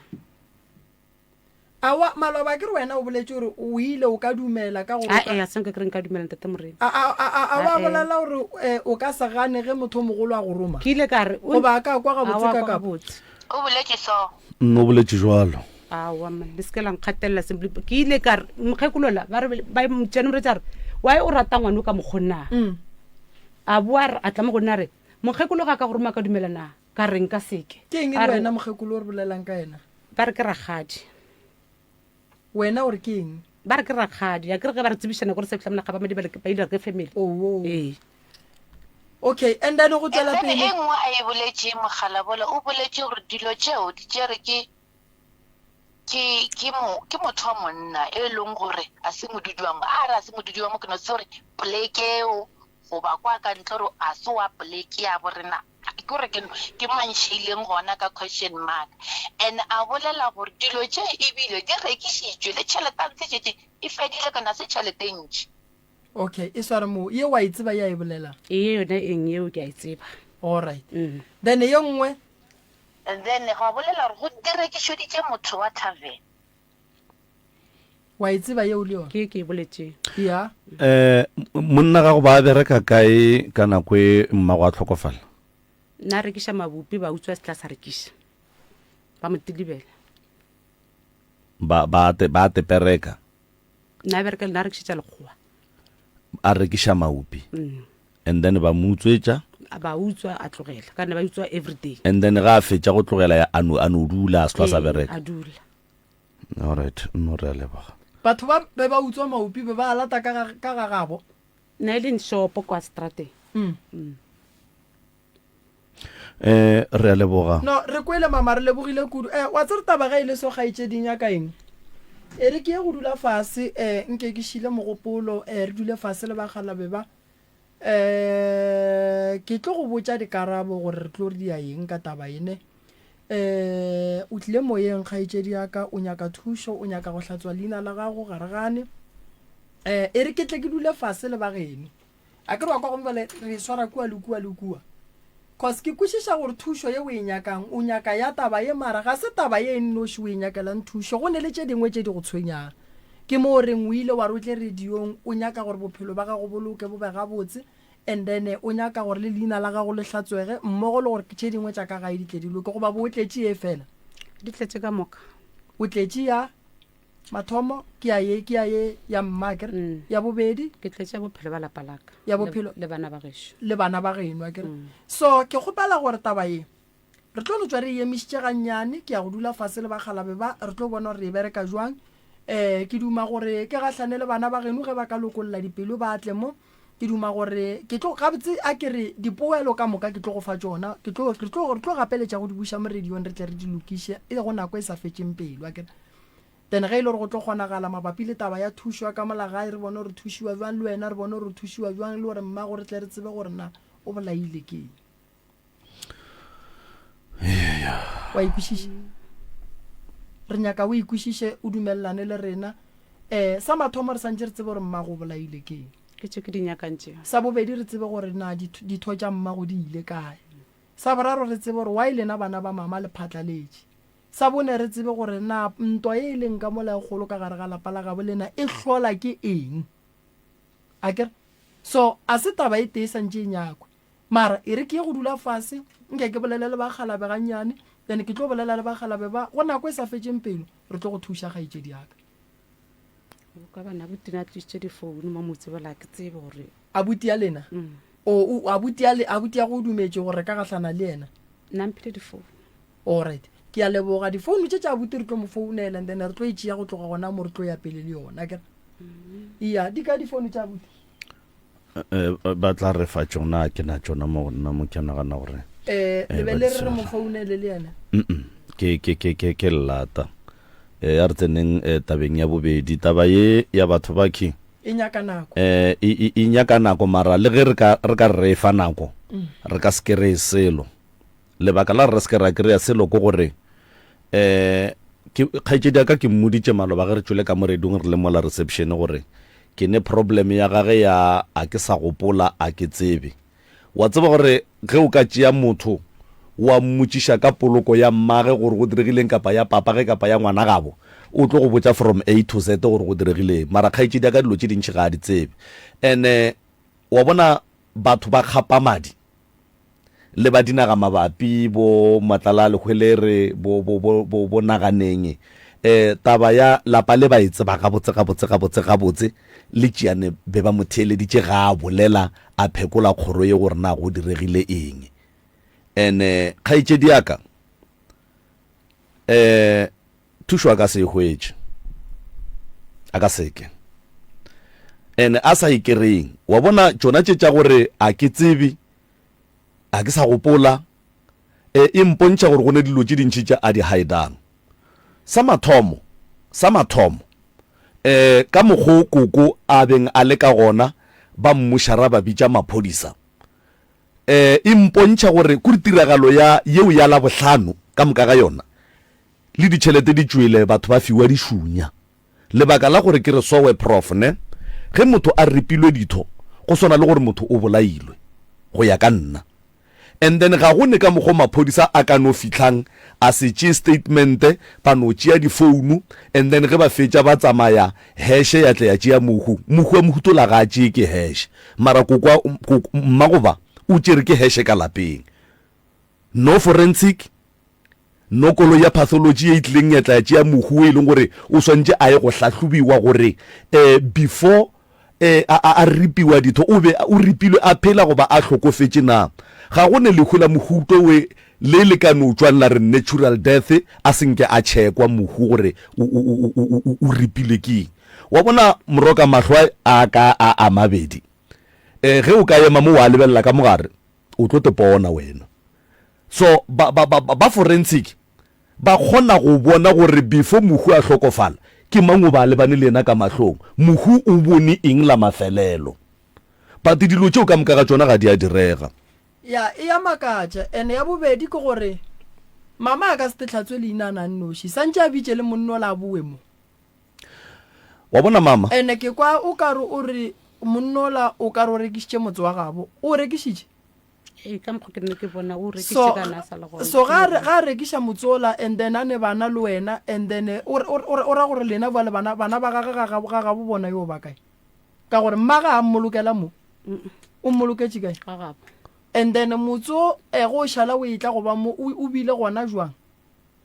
Aowa, maloba ke re wena o boletše gore o ile o ka dumela ka gore o ka. Ae, a se nka ke re nka dumela Ntate Moremi. A, a, a, a, a wa Ae. bolela gore eh, o ka se gane ge motho o mogolo a go roma? Ke ile ka re, o. Goba a ka kwa gabotse Aowa, ka kwa kapa? gabotse. O boletše so. Nna o boletše jwalo. Aowa man, le se ke la nkgatelela simply. Ke ile ka re, mokgekolola, ba re, ba motšene moretša a re, why o rata ngwano ka mokgo na? A boa a re, a tla mo go nna a re, mokgekolo ga a ka go roma ka dumela na? Ka re nka se ke. Ke eng e A le re, wena mokgekolo o re bolelang ka yena? Ba re ke rakgadi. Wena o re ke eng? Ba re ke rakgadi. Akere ge ba re tsebiša nako re sa fihla mona ga ba Madiba ba ile re ke family. Owoo. Ee. Okay, and then go tšwela And then pele. e nngwe a e boletše Mokgalabola o boletše gore dilo tšeo di tšere ke ke ke mo ke motho wa monna e leng gore a se modudi wa mo a re a se modudi wa mo ke no se gore poleke eo goba kwa ka ntle gore a se wa poleke ya bo rena ke gore ke ke manšeileng gona ka question mark and a bolela gore dilo tše ebile di rekišitšwe le tšhelete a ntshitše e fedile kana se tšhelete e ntši. Okay, e sware moo. Ye wa e tseba ye a e bolelang? Ee, yona eng yeo ke a e tseba. Alright. Mm. Then ye nngwe? And then gwa bolela gore go direkišoditše motho wa tavern. Wa e tseba yeo le yona? Ke ke e boletšeng. Yeah. Eh, monna gago ba bereka kae ka nako e mmago a tlhokofala? Nna rekiša mabupi ba utswa setla sa rekiša. Ba mo tilibela. Ba ba te ba te pereka. Nna bereka nna rekišetša lekgowa. A rekiša maupi. Mm. And then ba mo utswetša. Ba utswa a tlogela. Ka nna ba utswa every day. And then ga a fetša go tlogela ya a no a no dula a se hlwa sa bereka. A dula. All right, no re a leboga. Batho ba be ba utswa maupi be ba a lata ka ga ka ga gabo. Nna e leng shopo kwa strateng. Mm. Mm. Eh, re a leboga. No, re kwele mama, re lebogile kudu. Eh, wa tsere taba ge e le so kgaetšedi nyaka eng? E re ke ye go dula fase, eh, nke ke šile mogopolo, eh, re dule fase le bakgalabe ba. Eh, ke tlo go botša dikarabo gore re tlo re dia eng ka taba ye ne. Eh, o tlile moyeng kgaetšedi ya ka, o nyaka thušo, o nyaka go hlatswa leina la gago, ga re gane. Eh, e re ke tle ke dule fase le bageno. A ke re wa kwa gomme bjale re e swara kua le kua le kua. Cause ke kwešiša gore thušo ye o e nyakang, o nyaka ya taba ye mara ga se taba ye e nnoši o e nyakelang thušo, go ne le tše dingwe tše di go tshwenyang. Ke mo o reng o ile wa re o tle radiong o nyaka gore bophelo ba gago bo loke bo be gabotse and then o nyaka gore le leina la gago le hlatswege mmogo le gore tše dingwe tša ka gae di tle di loke goba bo o tletše ye fela? Di tletše ka moka. O tletše ya? Mathomo ke ya ye, ke ya ye ya mma akere. Mm. Ya bobedi ke tletše bophelo ba lapa laka. Ya bophelo le bana ba gešo. Le bana ba geno akere. Mm. So ke kgopela gore taba ye re tlo no tšwa re e emišitše gannyane, ke ya go dula fase le bakgalabe ba, re tlo bona gore re e bereka jwang. Eh ke duma gore ke gahlane le bana ba geno ge ba ka lokolla dipelo ba tle mo. Ke duma gore ke tlo gabotse a ke re dipoelo ka moka ke tlo go fa tšona, ke tlo re tlo re tlo gapeletša go di buša mo radiong re tle re di lokiše e go nako e sa fetšeng pelo akere. Then ge e le gore go tlo kgonagala mabapi le taba ya thušo ya ka mola gae re bone gore thušiwa bjang le wena re bone gore o thušiwa bjang le gore mmago re tle re tsebe gore na o bolaile ke eng. Wa e kwešiša? Re nyaka o e kwešiše o dumelelane le rena. Um sa mathomo re santše re tsebe gore mmago o bolaile ke eng. Ke tše ke di nyakang tšeo. Sa bobedi re tsebe gore na ditho tša mmago di ile kae. Sa boraro re tsebe gore why lena bana ba mama le phatlaletše. Sa bone, re tsebe gore na ntwa ye e leng ka mola e kgolo ka gare ga lapa la gabo lena e hlola ke eng. Akere? So, a se taba e tee e santše e nyakwe. Mara e re ke ye go dula fase, nke ke bolele le bakgalabe gannyane, then ke tlo bolela le bakgalabe ba, go nako e sa fetšeng pelo, re tlo go thuša kgaetšedi ya ka. O ka bona abuti na tlišitše difounu mo motse bola ke tsebe gore. Abuti ya lena? Mm. O, o, abuti ya le, abuti ya go o dumetše gore re ka gahlana le yena? Nna mphile difounu. Alright. Ke a leboga. Difounu tše tša abuti re tlo mo founela and then re tlo e tšea go tloga gona mo re tlo ya pele le yona, akere? Iya, di kae difounu tša abuti? Eh, ba tla re fa tšona, ke na tšona mo go nna mo ke nagana gore. Eh, le be le re re mo founele le yena? Mm-mm. Ke, ke, ke, ke, ke llata. Eh, a re tseneng eh, tabeng ya bobedi. Taba ye ya batho ba key. E nyaka nako. Eh, e, e, e nyaka nako mara le ge re ka, re ka re re e fa nako, re ka se kry-e selo. Lebaka la re re se ke ra kry-a selo ke gore um ke kgaetšedi ya ka ke mmoditše maloba ge re tšwele ka moredung re le mola reception gore ke ne problem ya gage ya a ke sa gopola a ke tsebe. Wa tseba gore ge o ka tšea motho wa mmotšiša ka poloko ya mmage gore go diregileng kapa ya papage kapa ya ngwana gabo o tlo go botša from A to Z gore go diregileng. Mara kgaetšedi ya ka dilo tše dintši ga a di tsebe. And-e wa bona batho ba kgapa madi le ba dinaga mabapi bo Matlala Lehwelere bo bo bo bo bo Naganeng eh taba ya lapa le ba e tseba gabotse gabotse gabotse gabotse le tšiane be ba mo theeleditše ga a bolela a phekola kgoro ye gore na go diregile eng ene kgaetšedi ya ka eh thušo a ka se e hwetše a ka seke ene a sa e kereng wa bona tšona tše tša gore a ke tsebe. Ga ke sa gopola. E, e mpontšha gore go ne dilo tše dintši tše a di hidang. Sa mathomo, sa mathomo, e, ka mokgo koko a beng a le ka gona, ba mmušara ba bitša maphodisa. E, e mpontšha gore kuri tiragalo ya yeo ya Labohlano ka moka ga yona, le ditšhelete di tšwele, batho ba fiwa dišunya. Lebaka la gore ke re sowe prof ne, ge motho a ripilwe ditho go swana le gore motho o bolailwe, go ya ka nna. And then ga go ne ka mokgo maphodisa a ka no fihlang a se tšee statement, ba no tšea di phone and then ge ba fetša ba tsamaya heše ya tla ya tšea mohu. Mohu wa mohutola ga a tšee ke heše, mara kokwa, koko, mmagoba o tšere ke heše ka lapeng. No forensic, No koloi ya pathology ye e tlileng ya tla ya tšea mohu o e leng gore o swantše a ye go hlahlobiwa gore um before um a, a, a ripiwa ditho o be o ripilwe a phela goba a hlokofetše na. Ga go ne lehu la mohuto we le le ka no tšwang la re natural death a se nke a tšhekwa mohu gore o, o, o, o, o, o ripilwe ke eng. Wa bona Moroka mahlo a a ka a a mabedi um ge o ka ema mo wa lebelela ka mogare o tlo te pona wena. So ba, ba, ba, ba forensic ba kgona go bona gore before mohu a hlokofala, ke mang o ba lebane le yena ka mahlong, mohu o bone eng la mafelelo. But dilo tšeo ka moka ga tšona ga di a direga. Ya, e ya makatša. And ya bobedi ke gore mama a ka se te hlatswe leina a na nnoši. Santše a bitše le monna ola a bowe mo. Wa bona mama? And ke kwa o ka re o re monna ola o ka re o rekišitše motse wa gabo. O o rekišitše? Ee, ka mokgwa ke ne ke bona o rekiše ka na sa le gona. So ga ga rekiša motsola and then a ne bana le wena and then eh, o o ra gore lena bjale bana bana ba gagwe ga ga ga bo bona yo ba kae? Ka gore mma ga a mmolokela mo. O mmoloketše kae? Ga gabo. And then motso eh go šala o etla go ba mo o bile gona jwang?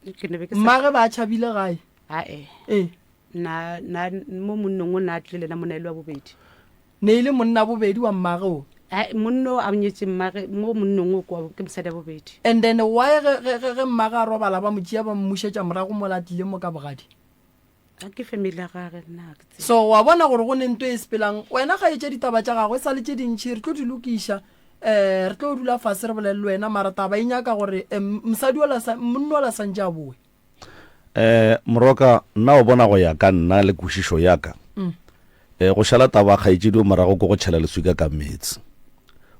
Ke ne be ke sa Mmage ba tšhabile gae. Ae. Ee. Na na mo monnong o na tlile le na monna e le wa bobedi. Ne e le monna bobedi wa mmage o. Hai, monna o a nyetše mmage mo monnong o kwa ke mosadi wa bobedi. And then why ge, ge, ge, ge mmage a robala ba mo tšea ba mmušetša morago mola a tlile mo ka bogadi? A ke family ya gage nna ga ke tsebe. So wa bona gore go ne nto e sepelang. Wena kgaetšedi ditaba tša gago e sa le tše dintši re tlo di lokiša. Um re tlo dula fase re bolele le wena mara taba e nyaka gore um mosadi ola sa, monna ola santše a boe. Eh, Moroka, nna o bona go ya ka nna le kwešišo ya ka, eh, go šala taba kgaetšedi o morago ke go tšhela leswika ka meetse,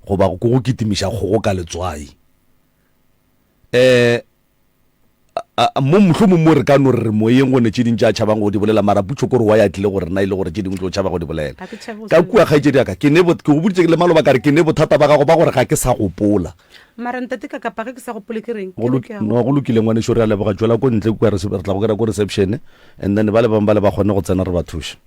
goba ke go kitimiša kgogo ka letswai. Eh, a, a, mo mohlomong mo re ka no re re moyeng go ne tše ding tše a tšhabang go di bolela, mara putšo kore wa ya tlile go rena e le gore tše dingwe tlo tšhaba go di bolela. Ga ke tšhabe go Ka se kua kgaetšedi ya ka, ke ne, ke go boditše le maloba ka re ke ne bothata ba gago ba gore ga ke sa gopola. Mara ntate ka kapa ge ke sa gopole ke reng? Go Ke re ke a no, go lokile ngwanešu, re a leboga. Tšwela ko ntle kua, re re tla go kry-a ko reception, and then ba le bangwe ba le ba kgone go tsena re ba thuše.